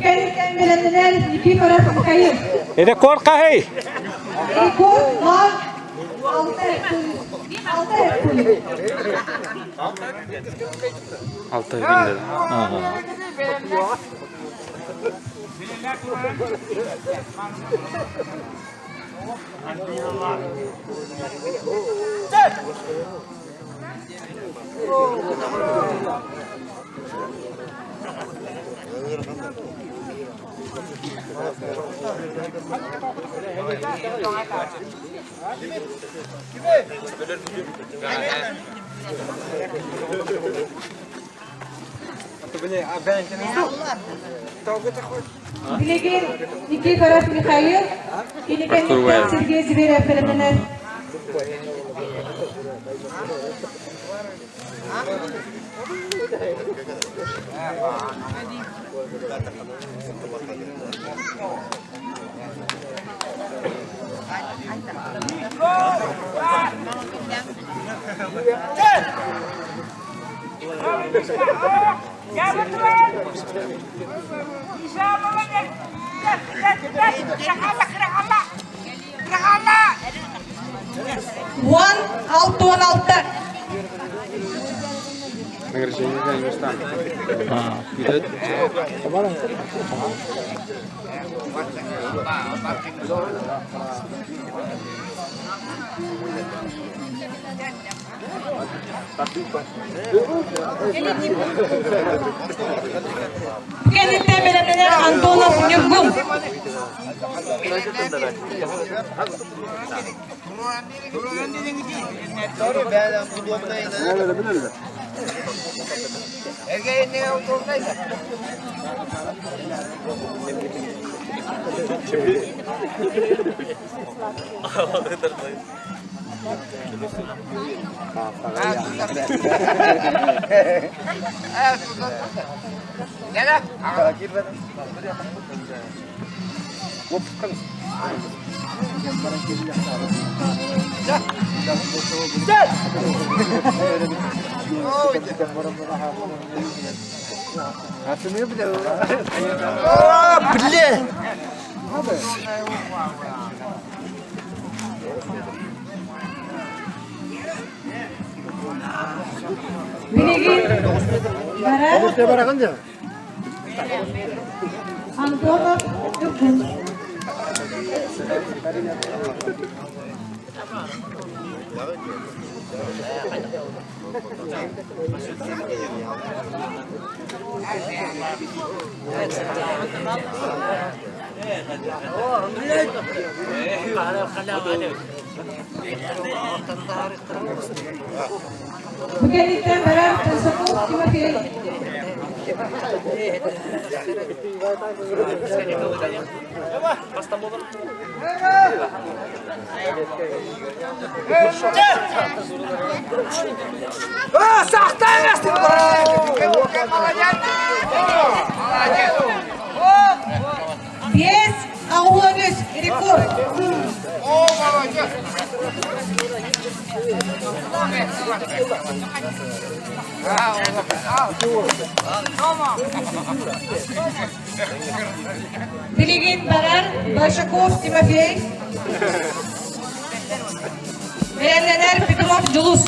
Кэнниттэн бэлэмнэнэр Никифоров Михаил. Рекорд хаһый? Рекорд 0 6 6 Алта күндө. Билигин Никифоров Михаил, кини Сергей Зверев бэлэмнэнэр. Уон 6-16. Кэнниттэн бэлэмнэнэр Антонов Ньургун. Блин! Билигин барар Антонов Үргүн. Бу кэнниттэн барар Консаков Тимофей. Без ауылын рекорд. О, молодец! Билигин барар Большаков Тимофей. Бэлэмнэнэр Петров Дьулус.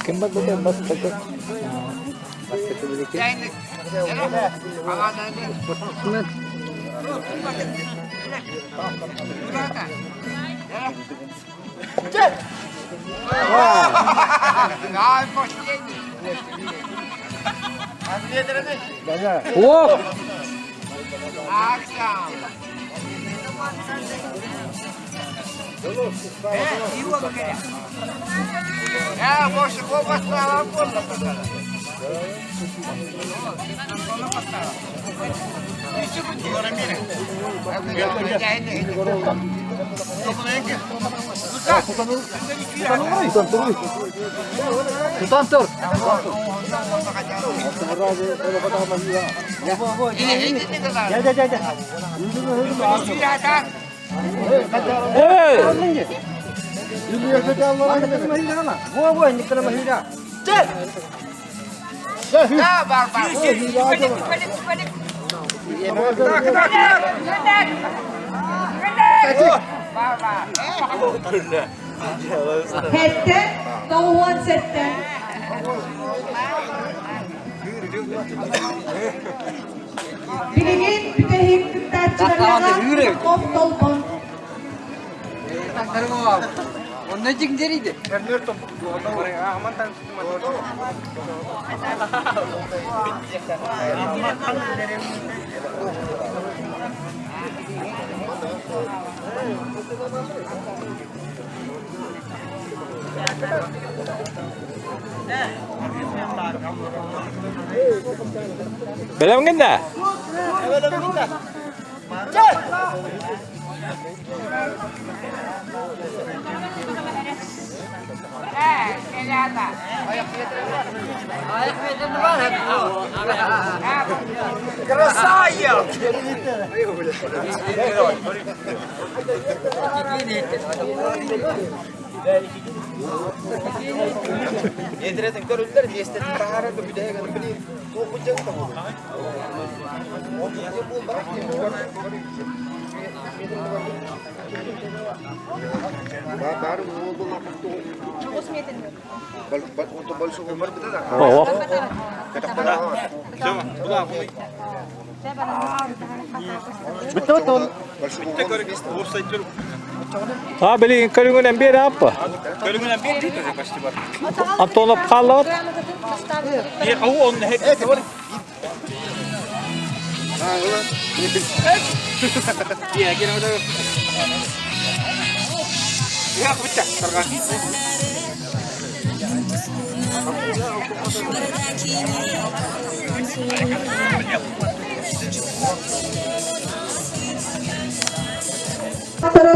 Ким барбыта бастакы? О! Тутан тур. Эй! Хэтте, тоҕуон сэттэ. Билигин бүтэһик кыттааччыларга Попов Толбон. Бэлэмҥин да? Красавец! Оҕо. А билигин көрүҥүнэн биэр аппа. Антонов хааллабат.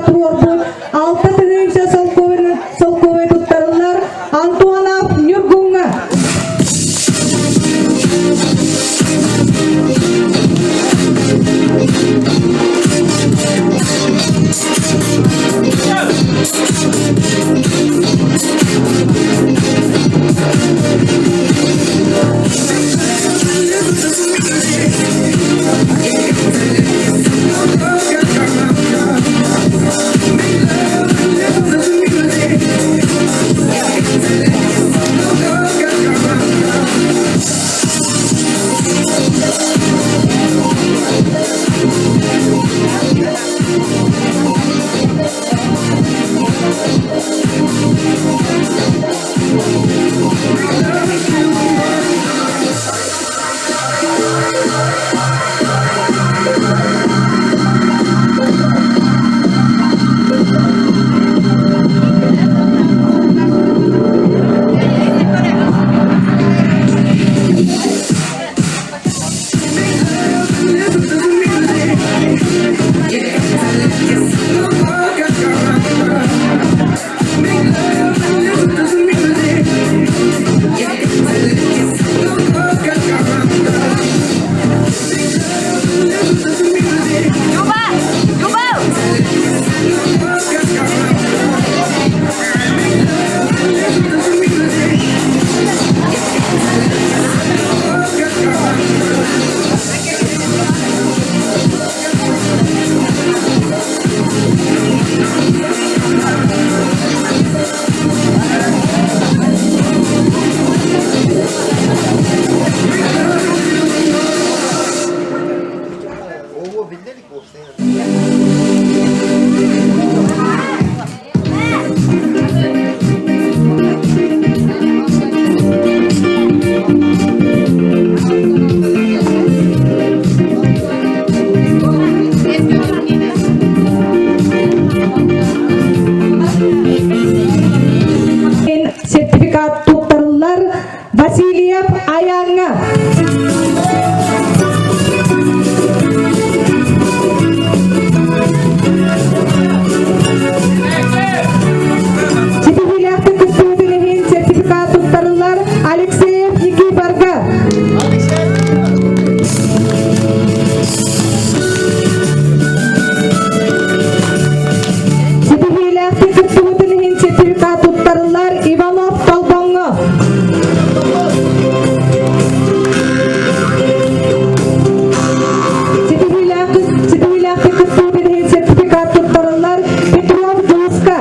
Туруорбут 6 тыһыынча солкуобай туттарыллар Антонов Ньургуҥҥа. Люба! Люба! Сертификат туттарыллар Васильев Аяҥҥа. Ситиһиилээхтик кыттыбытын иһин сертификат туттарыллар Алексеев Никифорга. Ситиһиилээхтик кыттыбытын иһин сертификат туттарыллар Иванов Толбоҥҥо. Ситиһиилээхтик кыттыбытын иһин сертификат туттарыллар Петров Дьулуска.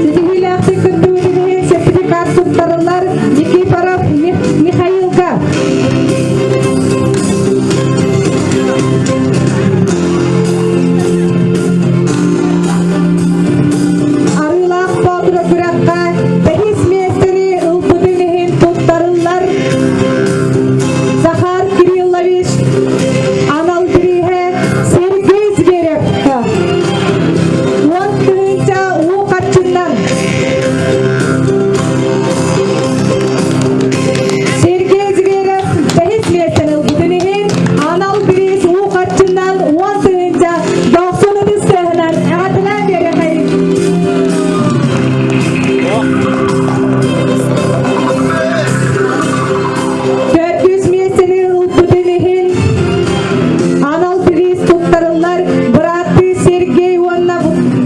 Ситиһиилээхтик кыттыбытын иһин сертификат туттарыллар Никифоров Михаилга. Арыылаах Боотура күрэххэ бэһис миэстэни ылбытын иһин туттарыллар Захар Кириллович анал бирииһэ Сергей Зверевка 10 тыһыынча уу харчынан Сергей Зверев бэһис миэстэни ылбытын иһин анал бириис уу харчынан 10 тыһыынча 90 тыһынан эҕэрдэлээн биэриэхэйин. Төрдүс миэстэни ылбытын иһин анал бириис туттарыллар бырааттыы Сергей уонна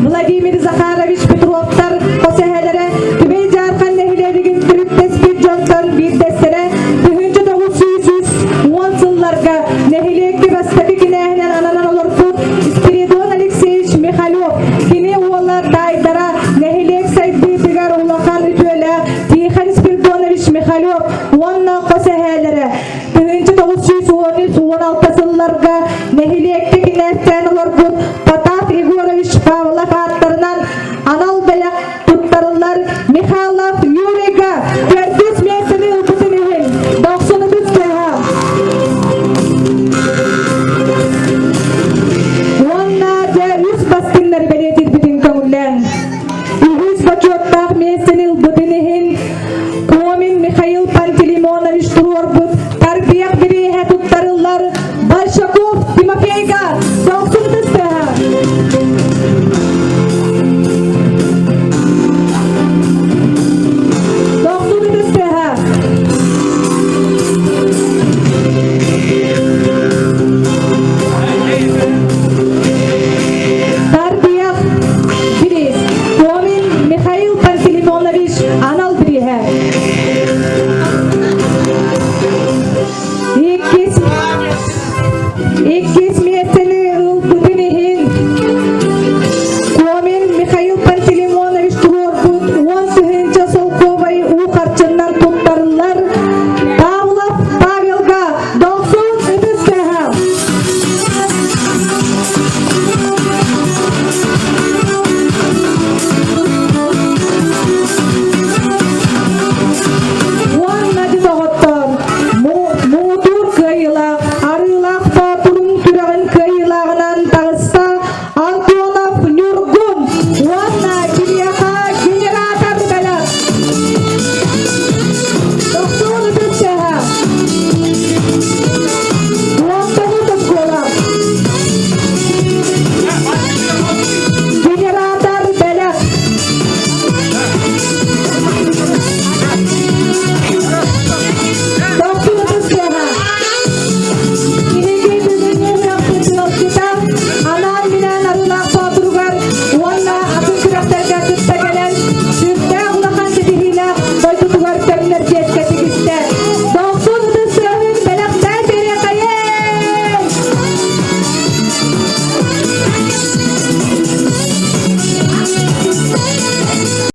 Владимир Захарович Петровтар хос эһэлэрэ Түбэй Дьаархан нэһилиэгин төрүттэспит дьонтон биирдэстэрэ 1910 сылларга нэһилиэккэ бастакы кинээһинэн ананан олорбут Спиридон Алексеевич Михалев кини уола таайдара нэһилиэк сайдыытыгар улахан үтүөлээх Тихон Спиридонович Михалев уонна хос эһээлэрэ 1913-16 сылларга нэһилиэккэ кинээстээн олорбут Потап Егорович Павлов ааттарынан анал бэлэх туттарыллар Михайлов Юрийга төрдүс миэстэни. Икки.